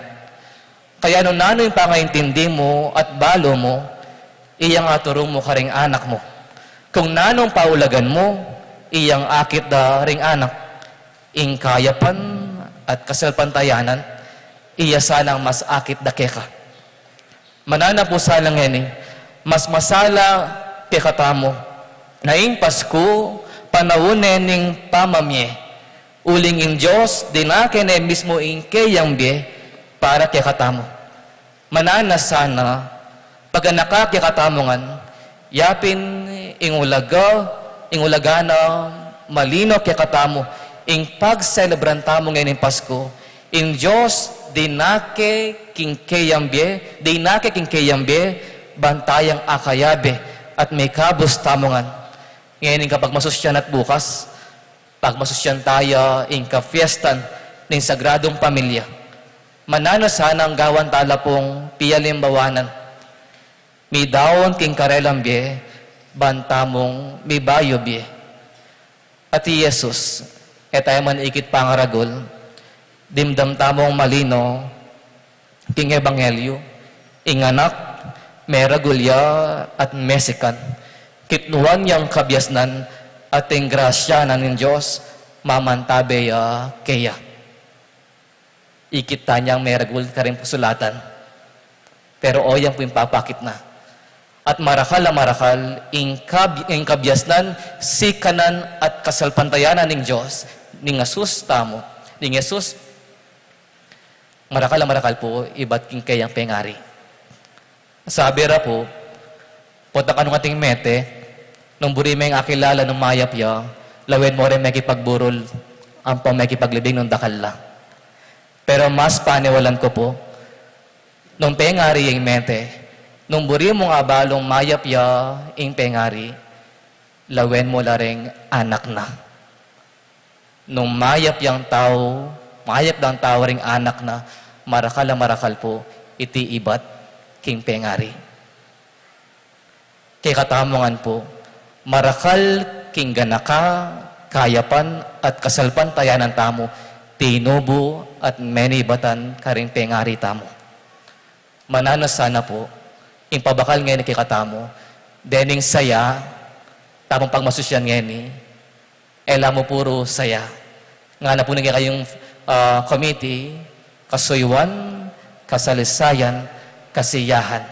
Kaya nung nanu ing pangaintindi mu at balu mu, iyang aturu mu karing anak mu. Kung nanung paulagan mu, iyang akit da ring anak. Ing kayapan at kasalpantayanan, iya sanang mas akit da keka. Mananu pu sana ngeni, mas masala kekatamu na ing Pasku, panaun ne ning pamamie. Uling ing Dios, dinake ne mismu ing keyang bie para kekatamu. Mananu sana, paganaka kekatamu ngan, yapin ing ulaga, ing ulaga na malino kekatamu, ing pagselebran tamu ngening Pasku, ing Dios dinake king keyang bie, dinake king keyang bie, ban tayang akayabe at mikabus tamu ngan. Ngening kapagmasusyan at bukas, pagmasusyan taya ing kapiestan ning Sagradung Pamilya. Mananu sana, gawan tala pung pialimbawanan. Midaun king karelang bie, ban tamung mibayu bie. At i Jesus, e taya man ikit pangaragul, dimdam tamung malino king ebanghelyu, ing anak, meragul ya at mesikan. Kitnuan yang kabiasnan at ing grasya na ning Dios, mamantabe ya keya. Ikit tanyang meragul karing sulatan. Pero o yang pu ing papakit na. At marakal a marakal, ing kab-, ing kabiasnan, sikanan at kasalpantayanan ning Dios, ning Jesus tamu, ning Jesus, marakal a marakal pu, ibat king keyang pengari. Sabi ra pu, potang kanu ngan ating mete, nung buri meng akilala nung mayap ya, lawen mo reng mekipagburul, ampong mekipaglibing nung dakal la. Pero mas paniwalan ku pu, nung pengari ya ing mete, nung buri mung abalung mayap ya ing pengari, lawen mo la reng anak na. Nung mayap yang tau, mayap dang tau ring anak na, marakal a marakal pu, iti ibat king pengari. Kekatamu ngan pu, marakal king ganaka, kayapan at kasalpantayanan tamu, tinubu at menibatan karing pengari tamu. Mananu sana pu, ing pabakal ngeni kekatamu, dening saya, tamung pagmasusyan ngeni, e la mu puru saya. Ngana pu ning kekayung, ah, committee, kasuyuan, kasalisayan, kasiyahan.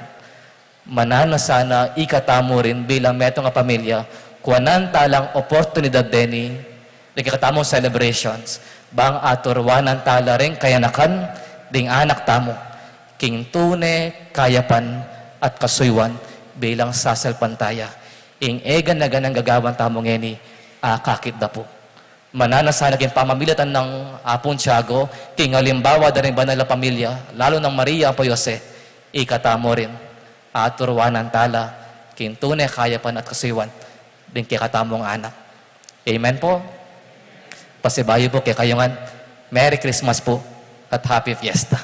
Mananu sana ikatamu rin bilang metung a pamilya, kuanan talang oportunidad deni, deng kekatamung celebrations, bang aturuanan tala ring kayanakan ding anak tamu, king tune kayapan at kasuyuan bilang sasalpantaya. Ing e gana-ganang gagawan tamu ngeni, akakit da pu. Mananu sana king pamamilatan nang Apung Tiago, king alimbawa da ring banal a pamilya, lalu nang Maria ampo Jose, ikatamu rin, aturuanan tala, king tune kayapan at kasuyuan, ding kekatamung anak. Amen pu. Pasibayu pu kekayu ngan, Merry Christmas pu, at Happy Fiesta.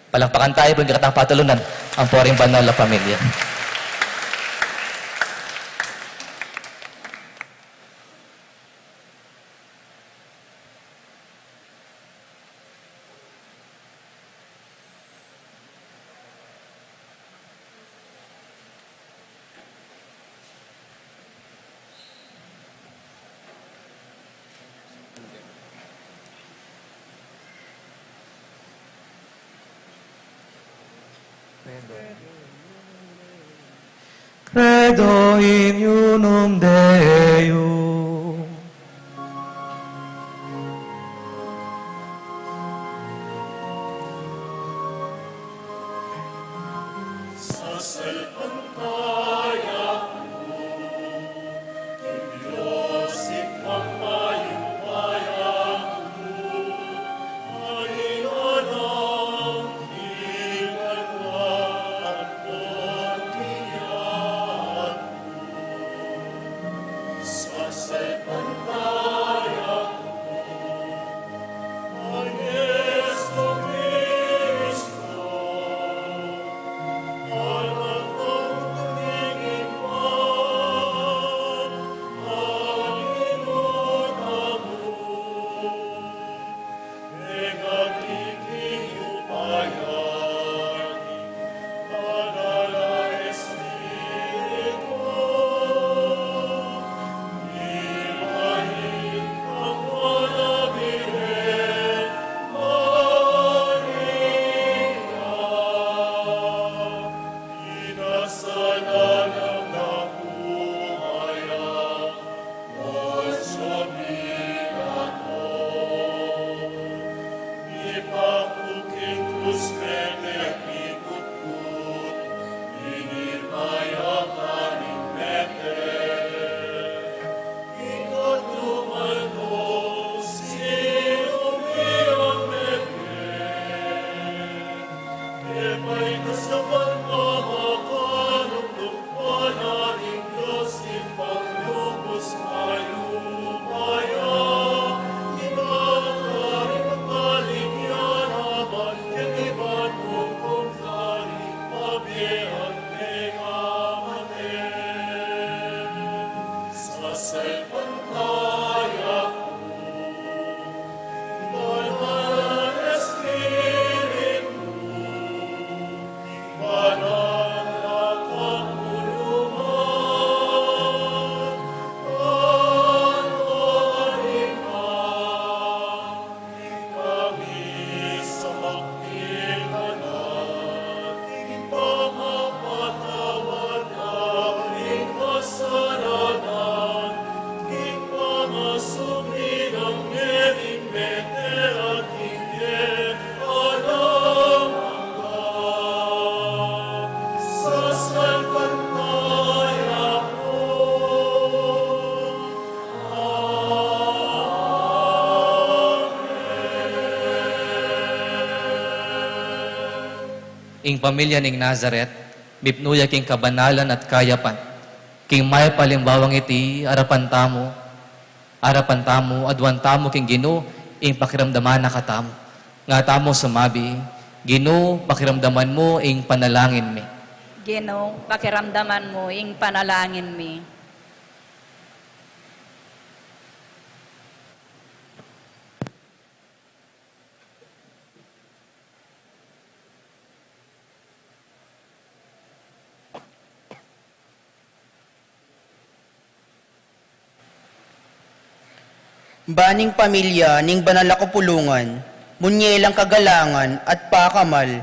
Palakpakan tayu pu ing kekatang patulunan, ampo ring banal a pamilya. Credo in unum Deum. Sana na kumaya, o Dios mi, ato. Mipaku king krus, mete, mikutkut, ini maya karing mete. Ika tumaldo, sinu mi a mete? E paitas a pagmamakaluklukan ning Dios, ing panglubus mayupaya, ika karing kapaligyan, aban keti ban mung kumtari, pabie at mekamate. Sasalpantaya ku, Banal a Espiritu, banal a kapulungan, anto ing ma- Ing pamilya ning Nazaret, mipnu ya king kabanalan at kayapan. King mayap a alimbawang iti, arapan tamu, arapan tamu, aduan tamu king Ginu, ing pakiramdaman na katamu. Nga tamu sumabi, Ginu, pakiramdaman mu ing panalangin mi. Ginu, pakiramdaman mu ing panalangin mi. Ban ning pamilya ning banal a kapulungan, munye lang kagalangan at pakamal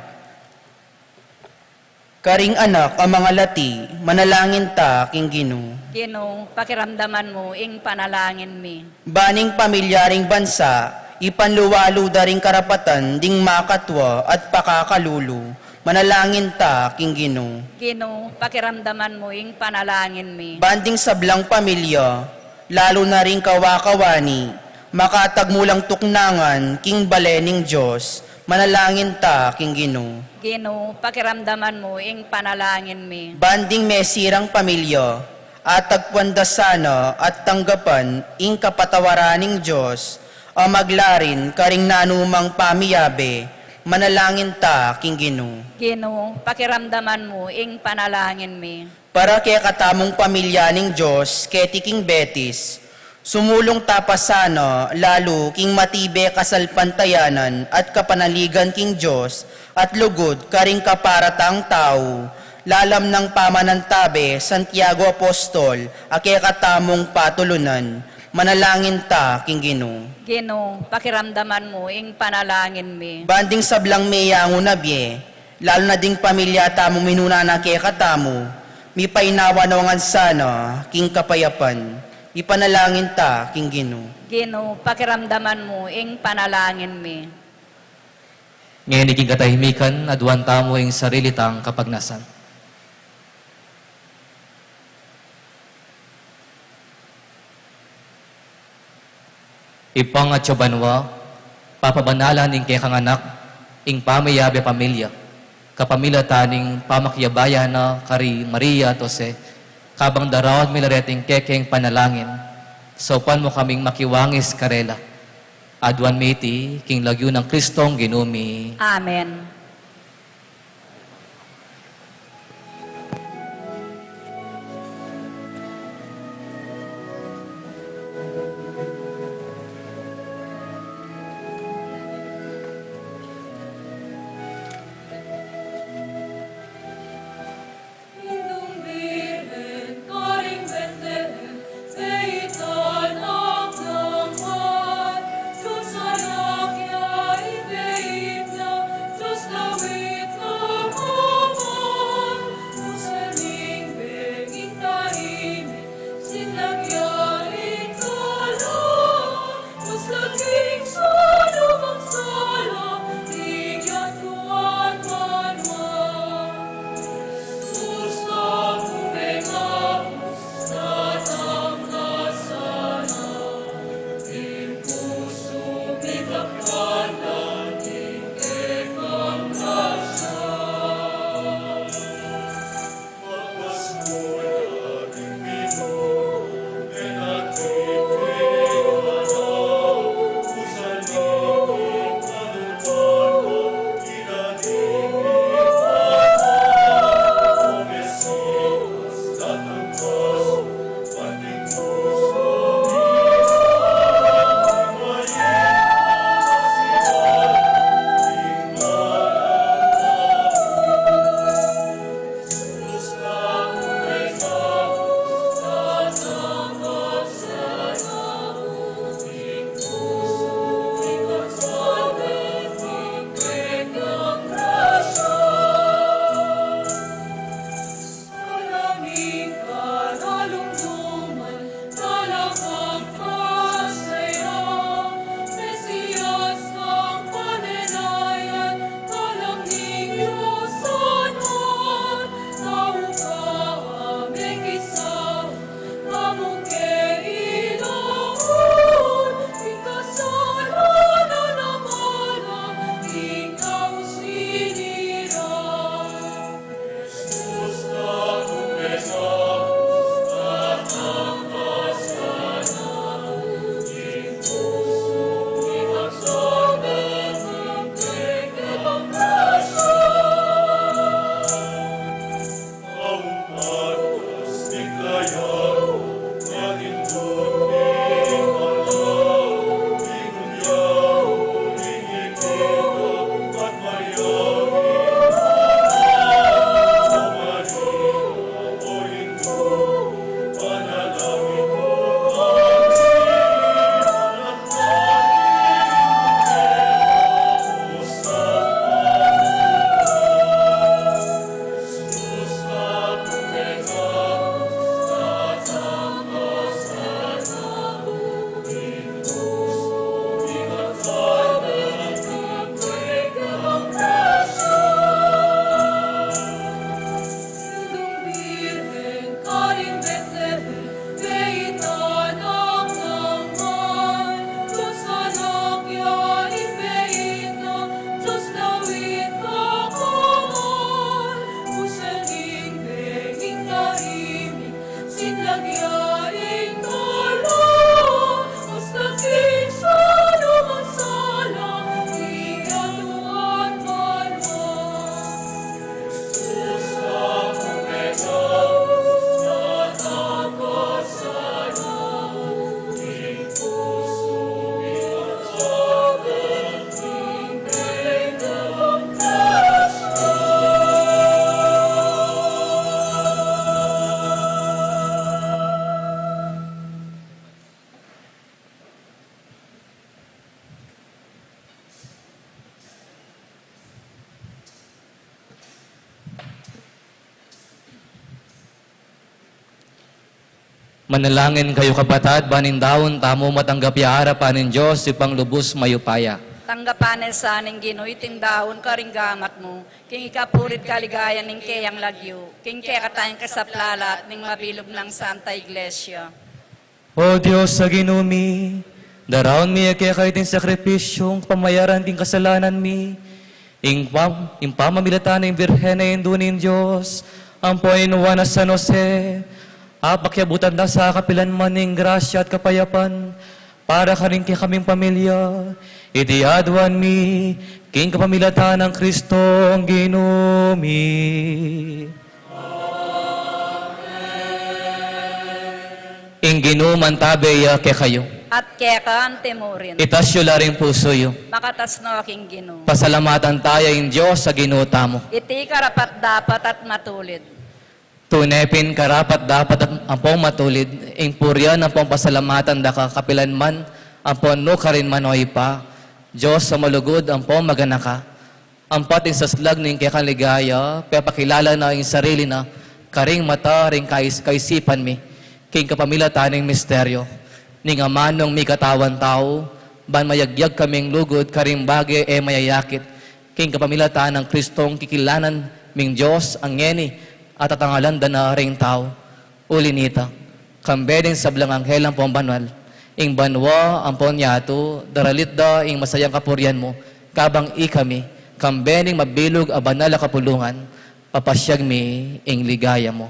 karing anak a mangalati, manalangin ta king Ginu. Ginu, pakiramdaman mu ing panalangin mi. Ban ning pamilya ring bansa, ipanluwalu da ring karapatan ding makatwa at pakakalulu, manalangin ta king Ginu. Ginu, pakiramdaman mu ing panalangin mi. Ban ding sablang pamilya, lalu na ring kawakawani, makatagmu lang tuknangan king bale ning Dios, manalangin ta king Ginu. Ginu, pakiramdaman mu ing panalangin mi. Ban ding mesirang pamilya, atagpuan da sana at tanggapan ing kapatawaran ning Dios, a maglarin karing nanumang pamiyabe, manalangin ta king Ginu. Ginu, pakiramdaman mu ing panalangin mi. Para kekatamung pamilya ning Dios keti king Betis, sumulung ta pa sana lalu king matibe kasalpantayanan at kapanaligan king Dios at lugud karing kaparatang tau, lalam nang pamanantabe Santiago Apostol a kekatamung patulunan, manalangin ta king Ginu. Ginu, pakiramdaman mu ing panalangin mi. Ban ding sablang meyangu na bie, lalu na ding pamilya tamung minuna na kekatamu, mipainawa no ngan sana king kapayapan, ipanalangin ta king Ginu. Ginu, pakiramdaman mu ing panalangin mi. Ngeni king katahimikan, aduan tamu ing sarili tang kapagnasan. Ibpa atsu ka banua, papabanalan ing kekang anak, ing pamiyabe pamilya, kapamilatan ning pamakiabe na kari Maria at Jose, kabang daraun mi la reting kekeng panalangin, saupan mu kaming makiwangis karela. Aduan mi iti king lagyu nang Kristong Ginu mi. Amen. Manalangin kayu, kapatad, ban ing daun tamu matanggap ya arapan ning Dios, Ibpang lubus mayupaya. Tanggapan na sa ning Ginu iting daun karing gamat mu, king ikapuri't kaligayan ning keyang lagyu, king kekatang kasaplalan at ning mabilug nang Santa Iglesia. O Dios a Ginu mi, daraun mi keka iting sakripisyung pamayaran king kasalanan mi, ing pam-, ing pamamilatan ning Birhen a Indu ning Dios, ampo inuan a San Jose, apakyabutan da sa kapilanman ning grasya at kapayapan, para karing kekaming pamilya, iti aduan mi, king kapamilatan nang Kristong Ginu mi. Ing Ginu mantabe ya kekayu. At keka antimurin. Itas yu la ring pusu yu. Makatas no king Ginu. Pasalamatan taya ing Dios a Ginu tamu. Iti karapat-dapat at matulid. Tune pin karapat-dapat at ampong matulid, ing purian ampong pasalamatan da ka kapilanman, ampon nukarin man, o Ibpa, Dios a malugud ampong maganaka. Ampat ing saslag ning kekang ligaya, pepakilala na ing sarili na karing mata ring kais-, kaisipan mi, king kapamilatan ning misteryo ning amanung mikatawan tau, ban mayagyag kaming lugud karing bage e mayayakit, king kapamilatan nang Kristong kikilanan ming Dios a ngeni, at tatangalan da na ring tau. Uli nita, kambe ding sablang anghel ampong banal, ing banua ampong yatu, daralit da ing masayang kapurian mu, kabang ikami, kambe ning mabilug a banal a kapulungan, papasyag mi ing ligaya mu.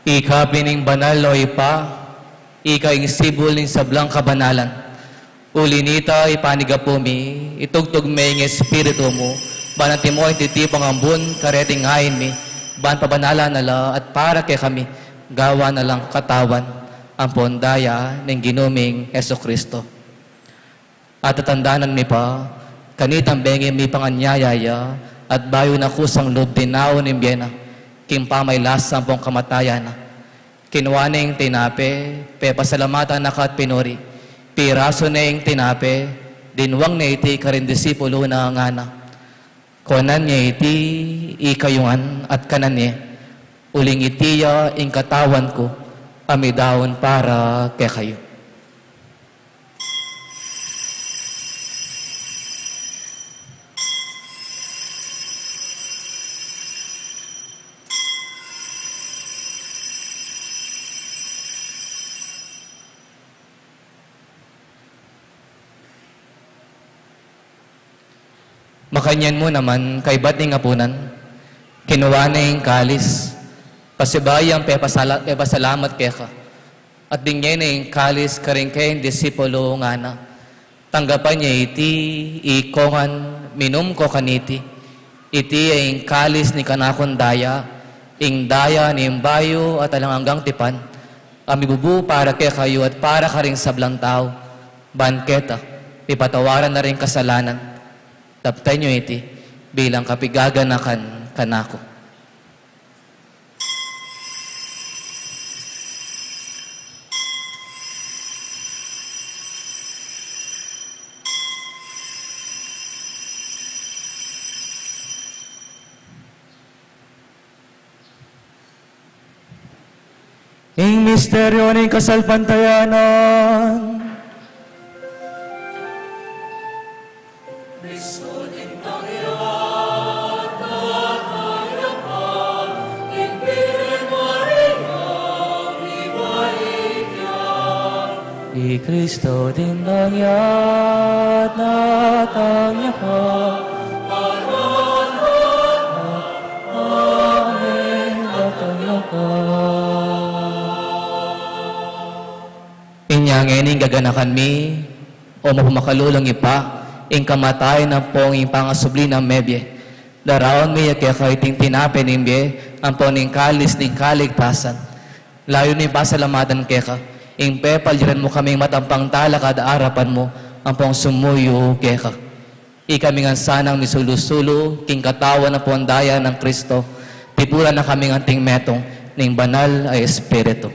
Ika pin ing banal, o Ibpa, ika ing sibul ning sablang kabanalan. Uli nita, ipanigapu mi, itugtug me ing Espiritu mu, ban antimo ing titibang ambun kareting ain mi, ban pabanalan na la at para kekami, gawan na lang katawan ampon daya ning Ginu ming Jesucristo. At tatandanan mi pa, kanitang bengi mipanganyaya ya, at bayu na kusang lub tinaw ning bie na, king pamailas ampon kamatayan na. Kinua ne ing tinape, pepasalamatan na ka at pinuri, pirasu ne ing tinape, dinwang ne iti karing disipulu na, ngana: Kuanan ye iti ikayu ngan at kanan ye, uling iti ya ing katawan ku, a midaun para kekayu. Makanyan mu naman, kaybat ning apunan, kinua ne ing kalis, pasibayu yang pepasala-, pepasalamat keka, at dinan ne ing kalis karing kayang disipulu, ngana: Tanggapan ye iti, ikongan, minum ko kaniti. Iti ya ing kalis ning kanakung daya, ing daya ning bayu at alang anggang tipan, a mibubu para kekayu at para karing sablang tau, ban keta mipatawaran na ring kasalanan. Daptan yu iti bilang kapigaganakan kanaku. Ing misteryu ning kasalpantayanan. I Kristo dindang ya at datang ya pa. Amen. Datang ya pa. Inya ngeni gaganakan mi, o mapamakalulung Ibpa, ing kamatayan ampong ing pangasubli nang mebie. Daraun mi ya keka iting tinape ning bie ampon ing kalis ning kaligtasan. Layun mi pasalamatan keka ing pepaliran mu kaming matampang talakad arapan mu ampong sumuyu keka. Ikami ngan sanang misulu-sulu king katawan ampon daya nang Kristo, tipulan na kaming anting metung ning Banal a Espiritu.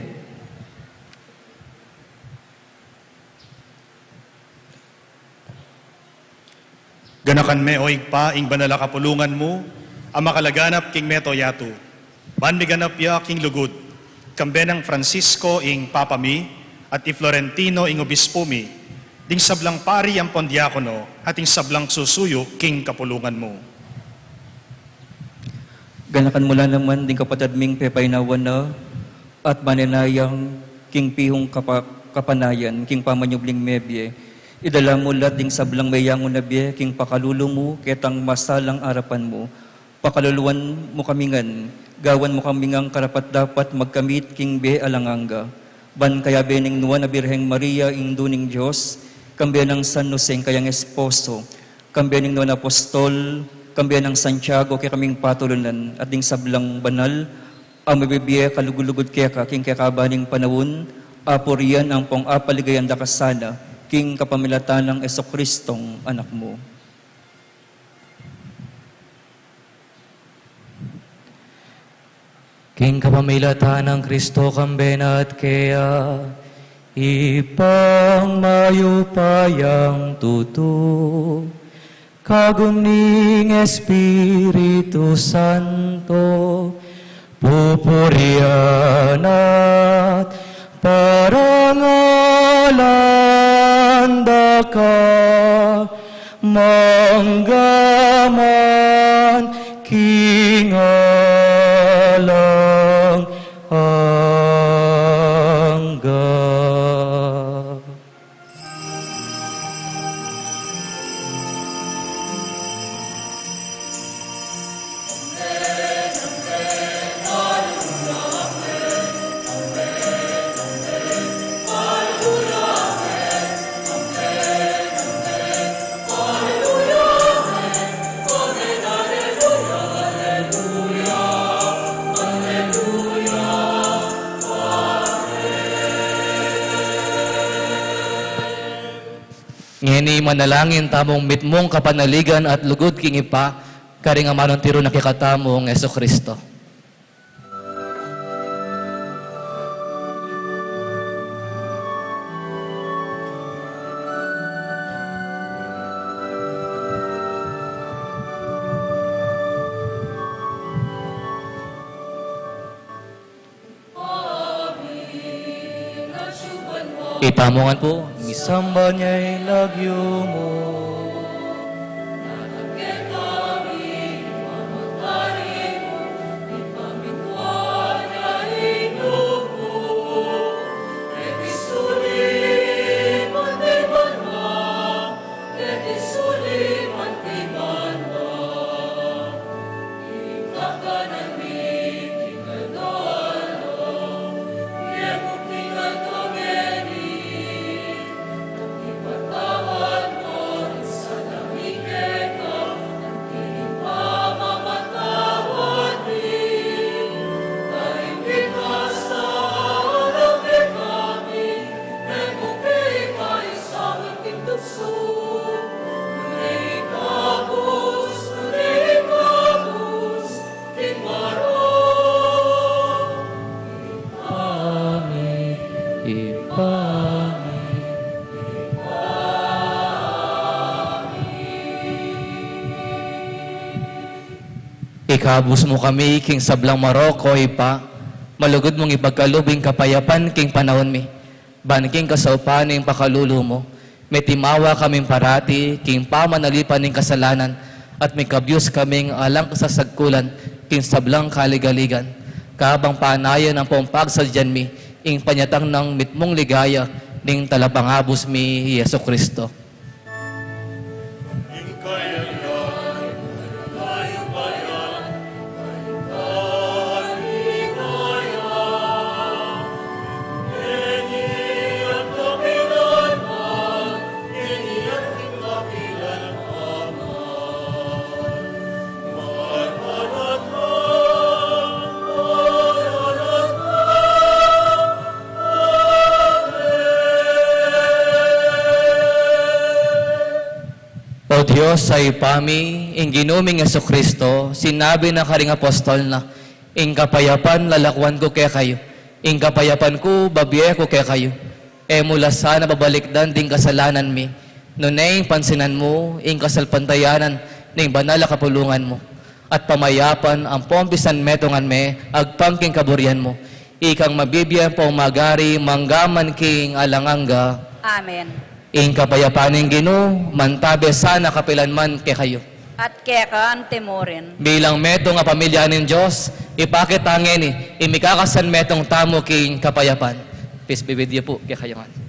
Ganakan me, o Ibpa, ing banal a kapulungan mu a makalaganap king mabilug a yatu, ban miganap ya king lugud, kambe nang Francisco ing Papa mi, at i Florentino ing Obispu mi, ding sablang pari ampon diakono, at ing sablang susuyu king kapulungan mu. Ganakan mu la naman ding kapatad ming pepainawan na, at manenayang king pihung kapa-, kapanayan, king pamanyubling mebie. Idala mu la ding sablang meyangu na bie king pakalulu mu ketang masalang arapan mu. Pakaluluan mu kami ngan, gawan mu kami ngang karapat-dapat magkamit king bie alang angga. Ban kayabe ning Nuan a Birheng Maria, Indu ning Dios, kambe nang San Jose ing kayang esposo, kambe ning Nuan a Apostol, kambe nang Santiago, kekaming patulunan, at ding sablang banal a mibibie kalugud-lugud keka king kekaban ning panaun, apurian ampong apaligayan da ka sana, king kapamilatan nang Jesucristong Anak mu. King kapamilatan nang Kristo, kambe na at keya, Ibpang mayupayang tutu, kagum ning Espiritu Santo, pupurian at parangalan da ka, mangga man king alang angga. Ni manalangin tamung mitmung kapanaligan at lugud king Ibpa, karing amanung tiru na kekatamung Jesucristo. Ipamungan pu, misamban ya ing lagyu mu. Ikabus mu kami king sablang marok, o Ibpa, malugud mung ipagkalub ing kapayapan king panaun mi. Ban king kasaupan ning pakalulu mu, mitimawa kaming parati king pamanalipan ning kasalanan, at mikabyus kaming alang kasasagkulan king sablang kaligaligan. Kabang panayan ampong pagsadyan mi ing panyatang nang mitmung ligaya ning Talapangabus mi, Jesucristo. O Dios a Ibpa mi, ing Ginu ming Jesucristo, sinabi na karing apostol na, "Ing kapayapan lalakuan ku kekayu, ing kapayapan ku babie ku kekayu." E mu la sana babalikdan ding kasalanan mi, nune ing pansinan mu ing kasalpantayanan ning banal a kapulungan mu, at pamayapan ampong pisanmetungan me agpang king kaburian mu. Ikang mabibie ampong magari mangga man king alang angga. Amen. Ing kapayapan ning Ginu mantabe sana kapilan man kekayu. At keka anti mu rin. Bilang metung a pamilya ning Dios, ipakit ta ngeni ing mikakasanmetung tamu king kapayapan. Peace be with you pu kekayu ngan.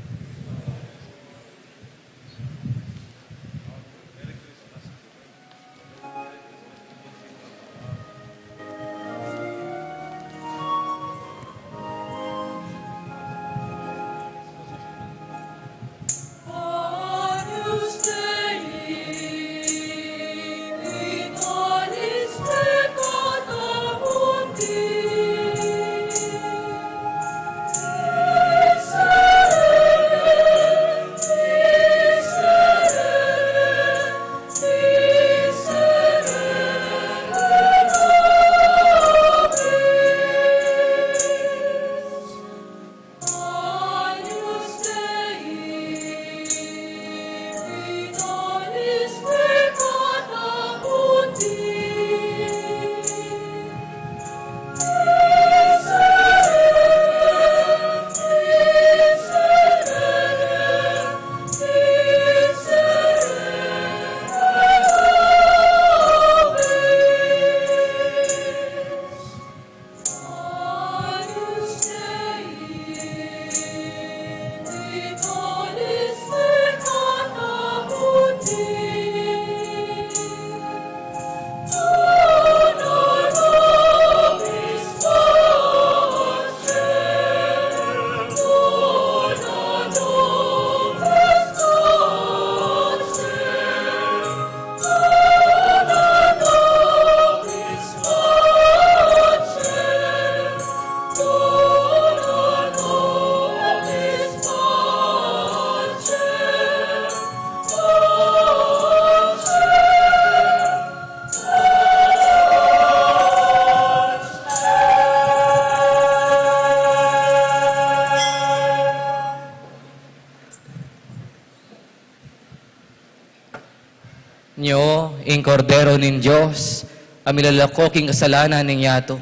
Ing Kordero ning Dios, a milalako king kasalanan ning yatu.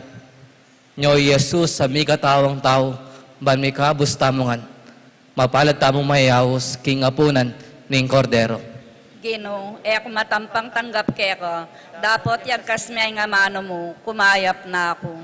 Nyo i Jesus a mikatawang tau, ban mikabus tamu ngan. Mapalad tamung mayaus king apunan ning Kordero. Ginu, e ku matampang tanggap keka, dapot yagkas me ing amanu mu, kumayap na ku.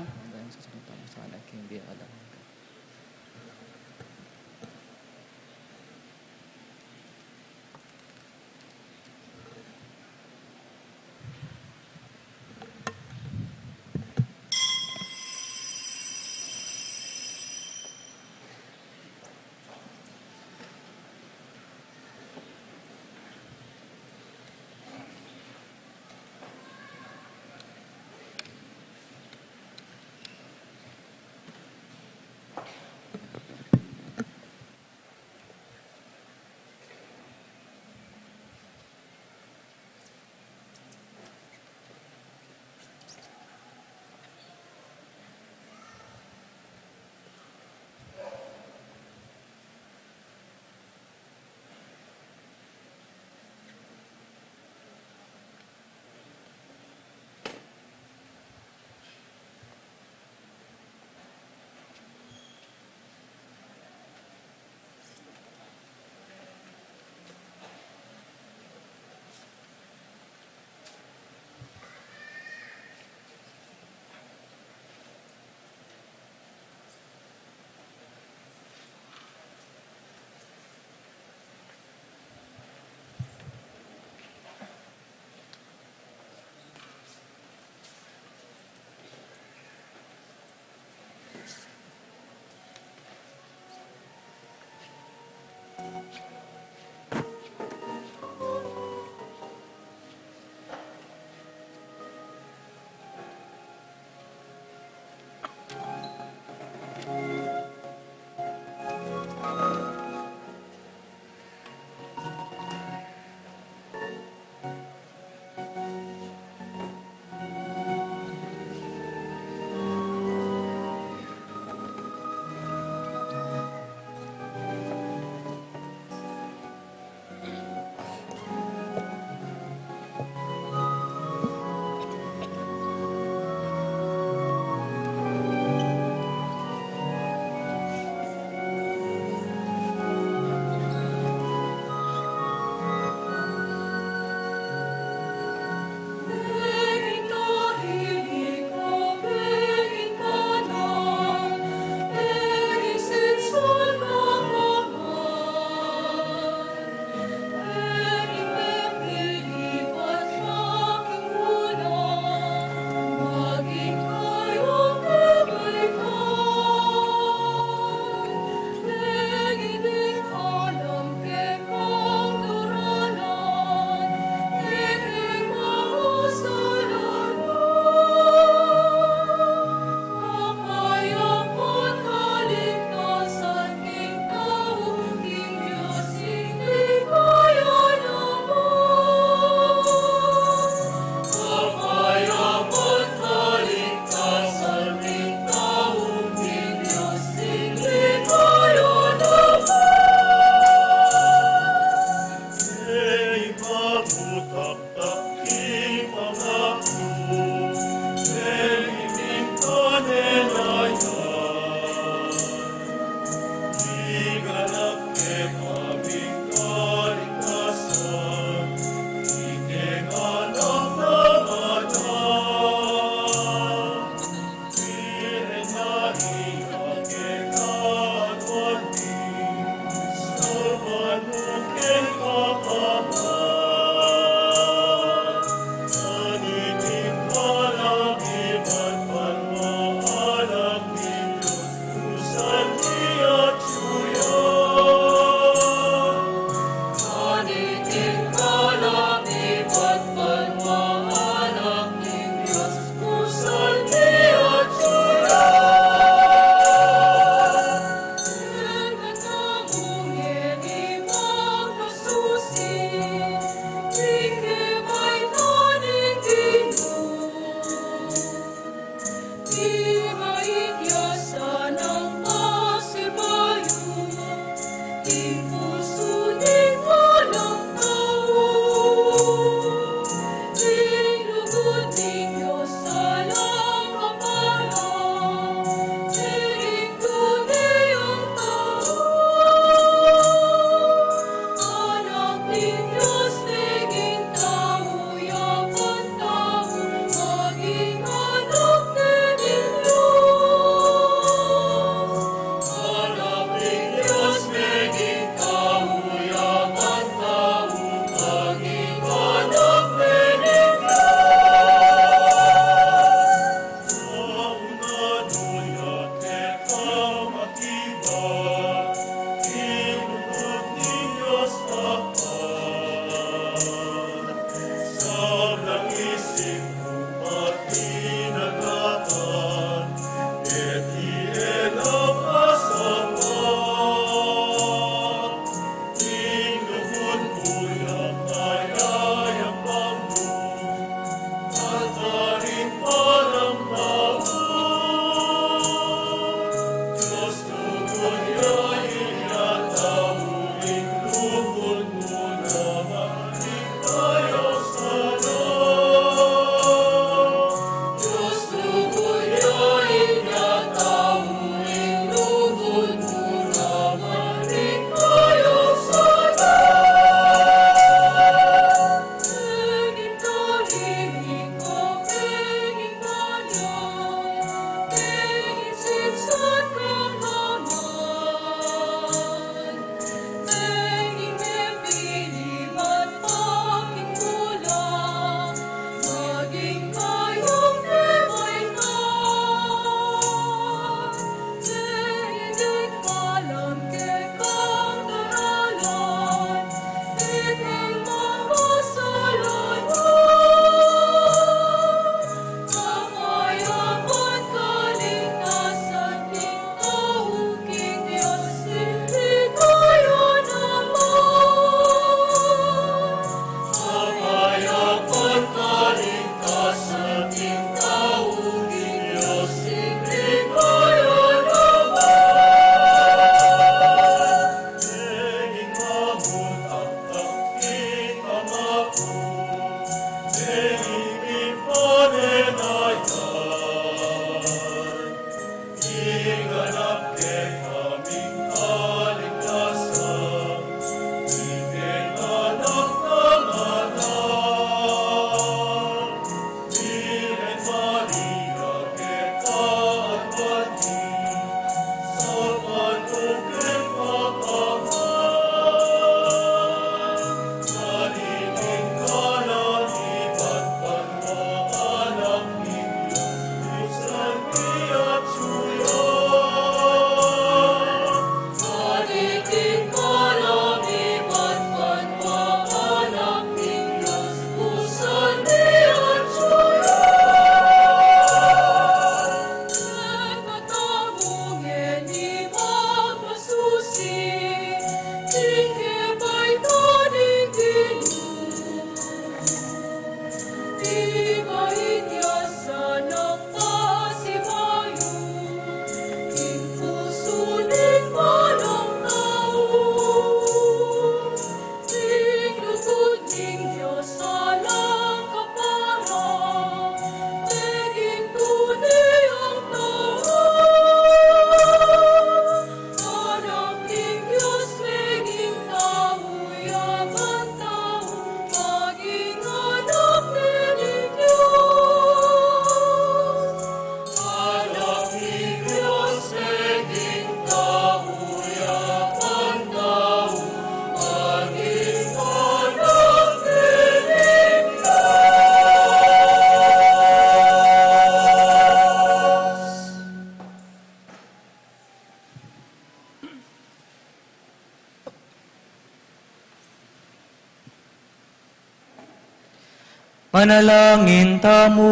Manalangin tamu.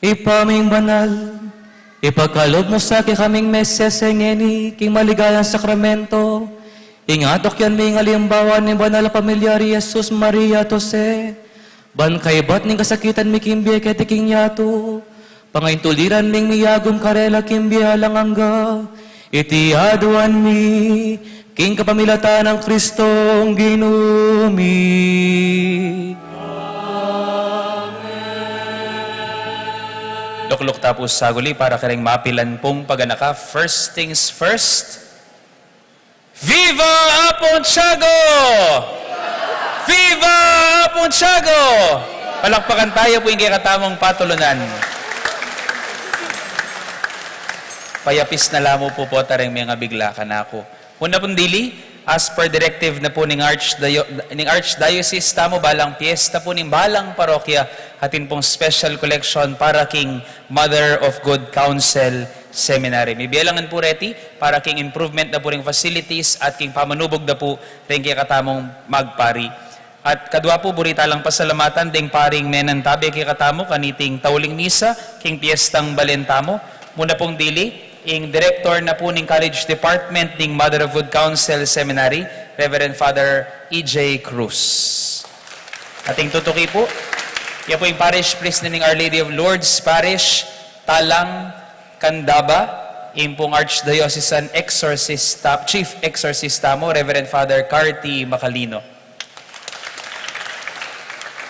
Ibpa ming banal, ipagkalub mu sa kekaming mesese ngeni king maligayang sakramento, ing atukyan ming alimbawa ning banal a pamilyar i Jesus, Maria at Jose, ban kaybat ning kasakitan mi king bie keti king yatu, pangaintuliran ming miyagum karela king bie alang angga. Iti aduan mi king kapamilatan nang Kristong Ginu mi. Lukluk ta pu saguli para kareng mapilan pung paganaka. First things first. Viva Apung Tiago! Viva Apung Tiago! Palakpakan taya pu ing kekatamung patulunan. Payapis na la mu pu, pu tareng mengabigla kanaku. Una pung dili, as per directive na pu ning Archdio-, ning Archdiocese tamu, balang piyesta pu ning balang parokya, atin pung special collection para king Mother of Good Counsel Seminary. Mibielangan pu reti para king improvement na pu ring facilities at king pamanubug na pu ring kekatamung magpari. At kadua pu, buri ta lang pasalamatan ding paring menantabe kekatamu kaniting tauling misa king piyestang balen tamu. Muna pung dili, ing Director na pu ning College Department ning Mother of Good Counsel Seminary, Reverend Father E J Cruz. Ating tutuki pu, ya pu ing Parish Priest na ning Our Lady of Lourdes Parish, Talang, Candaba, ing pung Archdiocesan Exorcist ta-, Chief Exorcist tamu, Reverend Father Carty Macalino.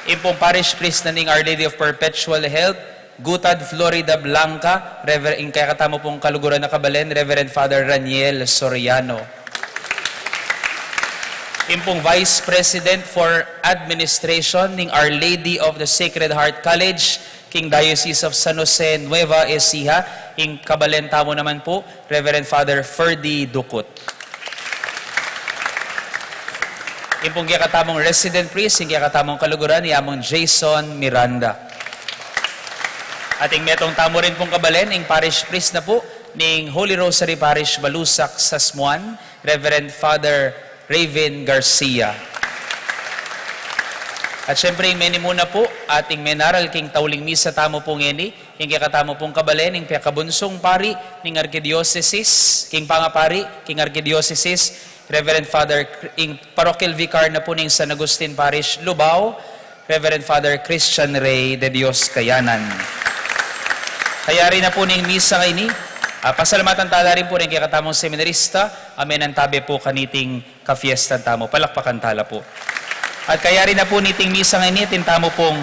Ing pung Parish Priest na ning Our Lady of Perpetual Help, Gutad, Florida Blanca, Rever-, ing kekatamu pung kaluguran a kabalen, Reverend Father Raniel Soriano. Ing pung Vice President for Administration ning Our Lady of the Sacred Heart College, king Diocese of San Jose Nueva Ecija, ing kabalen tamu naman pu, Reverend Father Ferdy Ducut. Ing pung kekatamung resident priest, ing kekatamung kaluguran, i Among Jason Miranda. Ating metung tamu rin pung kabalen, ing parish priest na pu ning Holy Rosary Parish, Balusac, Sasmuan, Reverend Father Raven Garcia. At syempre, ing menimuna pu, ating menaral king tauling misa tamu pu ngeni, ing kekatamu pung kabalen, ing pekabunsung pari ning Arkidiosesis, king pangapari king Arkidiosesis, Reverend Father Cr-, ing Parochial Vicar na pu ning San Agustin Parish, Lubao, Reverend Father Christian Rey de Dios Kayanan. Kayari na pu ning misa ngeni, ah, pasalamatan tala rin pu ring kekatamung seminarista, a menantabe pu kaniting kafiestan tamu. Palakpakan tala pu. At kayari na pu niting misa ngeni, atin tamu pung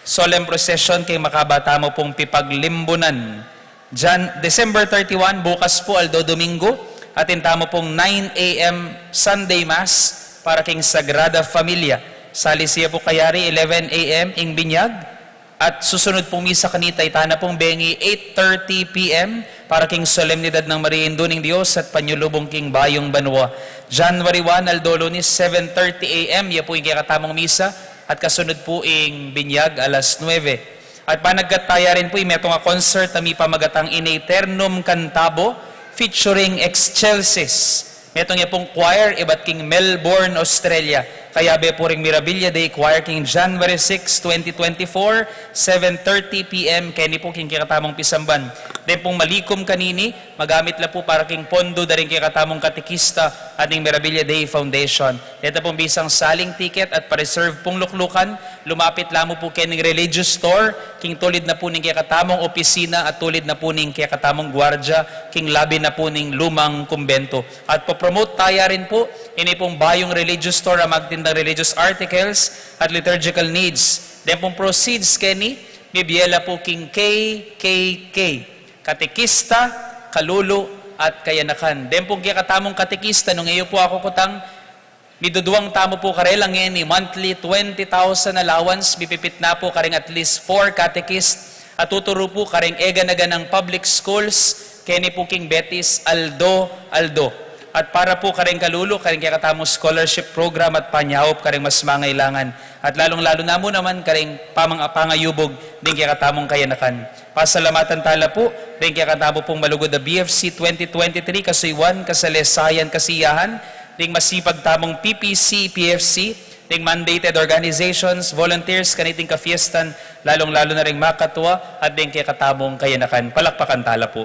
solemn procession king makaba tamu pung pipaglimbunan. Jan-, December thirty-one, bukas pu, aldo Domingo, atin tamu pung nine A M Sunday Mass para king Sagrada Familia. Salisia pu kayari eleven A M ing binyag, at susunud pung misa kanita, ita na pung bengi eight thirty P M para king Solemnidad nang Maria Indu ning Dios at Panyalubong king Bayung Banua. January one, aldo Lunes, seven thirty A M, ya pu ing kekatamung misa, at kasunud pu ing binyag alas nuebe. At panagkat taya rin pu, ing metung a concert a mipamagatang In Aeternum Cantabam featuring Excelsis. Metung ya pung choir ibat king Melbourne, Australia. Kayabe pu ring Mirabilia Day Choir king January six, twenty twenty-four, seven thirty P M, keni pu king kekatamung pisamban. Deng pung malikum kanini, magamit la pu para king pondo da ring kekatamung katekista at ning Mirabilia Day Foundation. Deta pung bisang saling tiket at pa-reserve pung luklukan, lumapit la mu pu kening Religious Store, king tulid na pu ning kekatamung opisina at tulid na pu ning kekatamung guardia, king labi na pu ning lumang kumbento. At pa-promote taya rin pu ini pung bayung Religious Store a magtindang religious articles at liturgical needs. Deng pung proceeds keni, mibie la pu king K K K, Katekista, Kalulu, at Kayanakan. Deng pung kekatamung katekista, nung e yu pu akukutang, miduduang tamu pu karela ngeni monthly twenty thousand allowance, mipipit na pu karing at least four catechist a tuturu pu karing e gana-ganang public schools, keni pu king Betis aldo-aldo. At para pu karing Kalulu, karing kekatamung scholarship program at panyaup karing mas mangailangan. At lalung-lalu na mu naman karing pamang-, pangayubug ding kekatamung kayanakan. Pasalamatan tala pu ring kekatamu pung malugud a B F C twenty twenty-three, Kasuyuan, Kasalesayan, Kasiyahan, ding masipag tamung P P C, P F C, ding mandated organizations, volunteers, kaniting kafiestan, lalung-lalu na ring makatua, at ding kekatamung kayanakan. Palakpakan tala pu.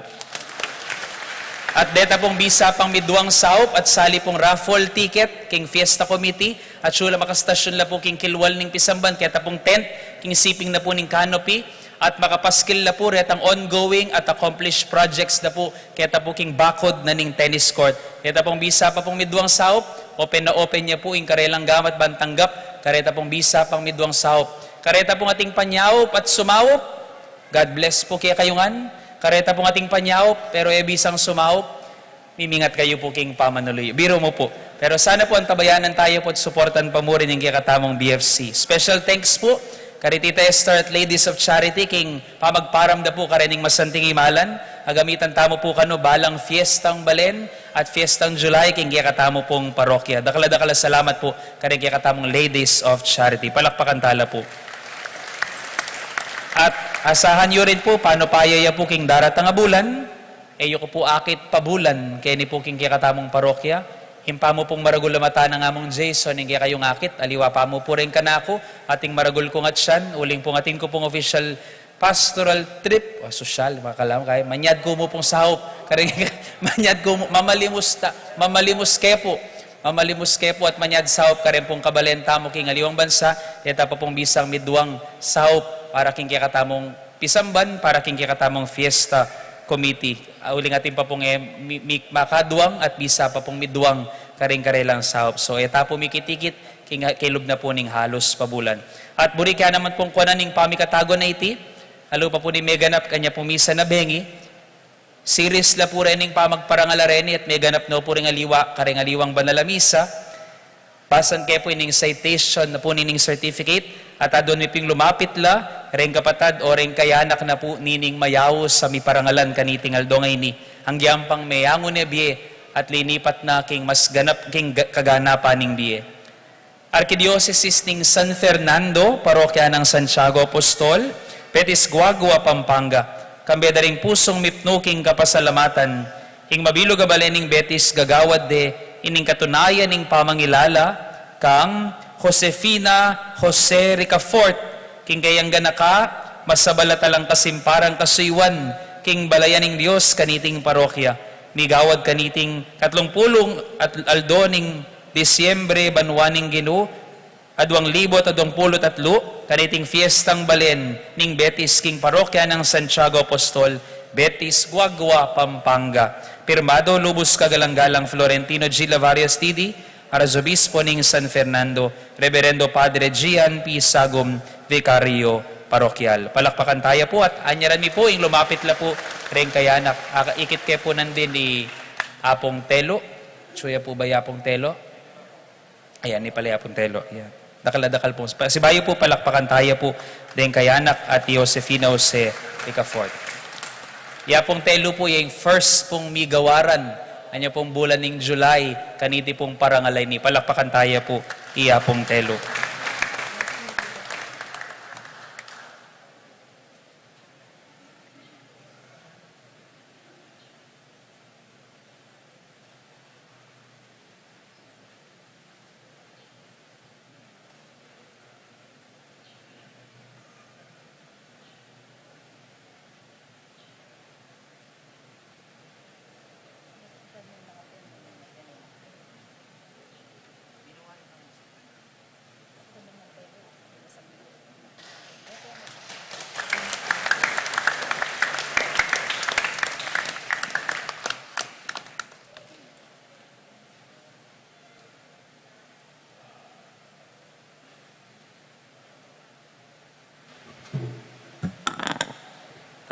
At deta pung bisa pang miduang saup at sali pung raffle ticket king Fiesta Committee, at sula makastasyun la pu king kilwal ning pisamban, keta pung tent, king siping na pu ning canopy, at makapaskil la pu retang ongoing at accomplished projects na pu, keta pu king bakod na ning tennis court. Keta pung bisa pa pung miduang saup, open na open ya pu ing karelang gamat ban tanggap kareta pung bisa pang miduang saup. Kareta pung ating panyaup at sumaup, God bless pu kekayu ngan. Kareta pung ating panyaup, pero e bisang sumaup, mimingat kayu pu king pamanuluyu. Biru mu pu. Pero sana pu antabayanan tayu pu at suportan pa mu rin ing kekatamung B F C. Special thanks pu kari Tita Esther at Ladies of Charity king pamagparam da pu karening masanting imalan. Agamitan tamu pu kanu balang fiestang balen at fiestang July king kekatamu pung parokya. Dakal a dakal a salamat pu karing kekatamung Ladies of Charity. Palakpakan tala pu. At asahan yu rin pu, panupaya ya pu king daratang a bulan, e yu ku pu akit pabulan keni pu king kekatamung parokya. Himpa mu pung maragul a mata nang Among Jason ing kekayung akit, aliwa pa mu pu ring kanaku, ating maragul kung atsan, uling pung atin ku pung official pastoral trip, o, sosyal, makalam, kaya manyad ku mu pung saup, karing, manyad ku mu, mamalimus ta, mamalimus ke pu, mamalimus ke pu at manyad saup karing pung kabalen tamu king aliwang bansa, deta pa pung bisang miduang saup para king kekatamung pisamban, para king kekatamung fiesta committee. Ah, uling atin pa pung e, mi, mi, makaduang at bisa pa pung miduang karing karelang saup. So, e ta pu mikit-ikit, king, kilub na pu ning halus pabulan. At buri ke naman pung kuanan ing pamikatagun a iti, alu pa pu ning meganap kanya pung misa na bengi, series la pu reni ing pamagparangal a reni at meganap no pu ring aliwa, karing aliwang banal a misa, basan ke pu ining citation na pu nining certificate, at aduan mi pung lumapit la, reng kapatad o reng kayanak na pu nining mayaus a miparangalan kaniting aldo ngeni, anggyang pang meyangu ne bie, at linipat na king mas ganap king ga-, kaganapan ning bie. Arkidiosesis ning San Fernando, Parokya nang Santiago Apostol, Betis, Guagua, Pampanga. Kambe da ring pusung mipnu king kapasalamatan, ing mabilug a balen ning Betis gagawad de ining katunayan ning pamangilala kang Josefina Jose Ricafort, king kayang ganaka, masabal a talang kasimparang kasuyuan king balayan ning Dios kaniting parokya. Migawad kaniting katlung pulung at aldo ning Disyembre, banua ning Ginu, aduang libu at aduang pulu't atlu, kaniting fiestang balen ning Betis king parokya nang Santiago Apostol, Betis, Guagua, Pampanga. Pirmado, lubus kagalang-galang Florentino G. Lavarias, T D, Arzobispo ning San Fernando, Reverendo Padre Gian P. Sagum, Vicario Parokyal. Palakpakan taya pu at anyaran mi pu ing lumapit la pu reng kayanak. Aka-, ikit ke pu nandin i Apung Telo. Suya pu ba i Apung Telo? Ayan, ni pala i Apung Telo. Ayan. Dakal a dakal pu. Pa-, sibayu pu, palakpakan taya pu deng kayanak at i Josefina Jose Ricafort. I Apung Telo pu, ing first pung migawaran, anya pung bulan ning July, kaniti pung parangal a ini. Palakpakan taya pu i Apung Telo.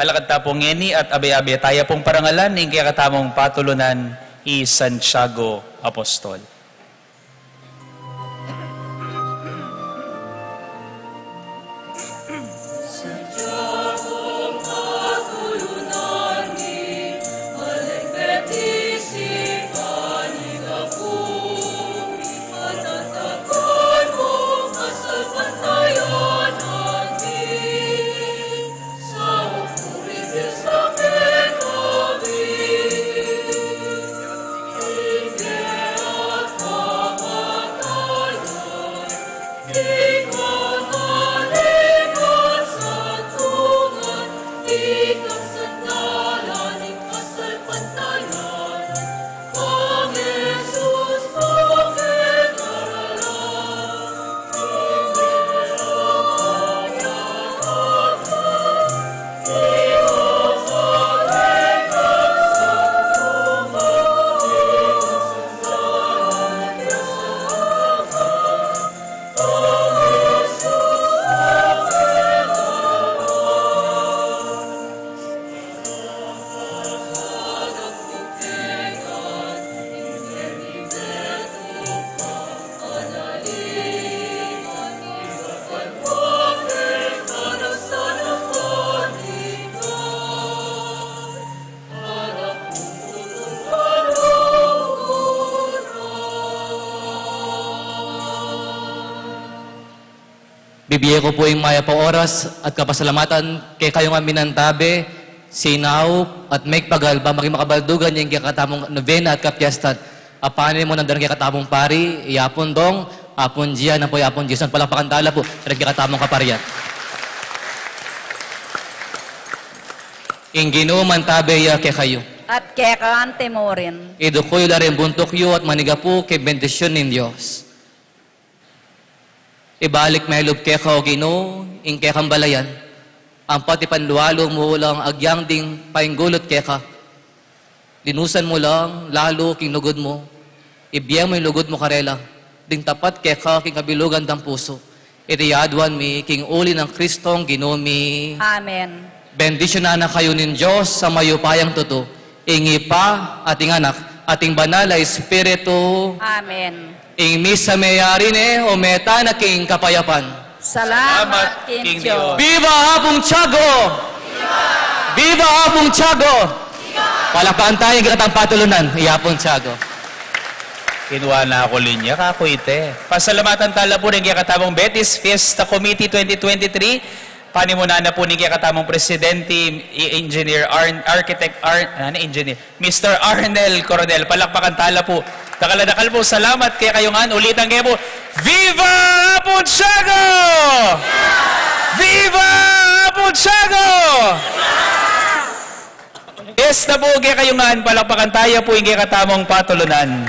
Talakad ta pu ngeni at abe-abe taya pung parangalan ing kekatamung patulunan, i Santiago Apostol. Bie ku pu ing mayap a oras at kapasalamatan kekayu ngan minantabe, sinaup at mekpagal ba maging makabaldugan ya ing kekatamung novena at kapiestan. Apanin mu na ring kekatamung pari, i Apung Dong, Apung Gian, ampo i Apung Jason, palakpakan tala pu ring kekatamung kaparian. Ing Ginu mantabe ya kekayu. At keka naman murin. Idukul yu la ring buntuk yu at manyaga pu king bendisyun ning Dios. Ibalik melub keka, O Ginu, ing kekang balayan, ampo ipanlualu mu lang agyang ding painggulut keka. Linusan mu lang lalu king lugud mu, ibie mu ing lugud mu karela, ding tapat keka king kabilugan dang pusu. Iti aduan mi king uli nang Kristong Ginu mi. Amen. Bendisyunan na kayu ning Dios a mayupayang tutu, ing Ibpa, at ing Anak, at ing Banal a Espiritu. Amen. Ing misa meyari ne, o meta na king kapayapan. Salamat king Dios. Viva Apung Tiago! Viva Apung Tiago! Palakpakan taya ing kekatang patulunan, i Apung Tiago. Kinuha na ku linya, kaku ite. Pasalamatan tala pu ring kekatamung Betis Fiesta Committee twenty twenty-three. Panimunan na pu ning kekatamung presidente, i Engineer Arn-, Architect Arn-, ano, Engineer, Mister Arnel Coronel. Palakpakan tala pu. Dakal a dakal pung salamat kekayu ngan. Ulitan ke pu. Viva Apung Tiago! Viva Apung Tiago! Fiesta pu kekayu ngan. Palakpakan taya pu ing kekatamung patulunan.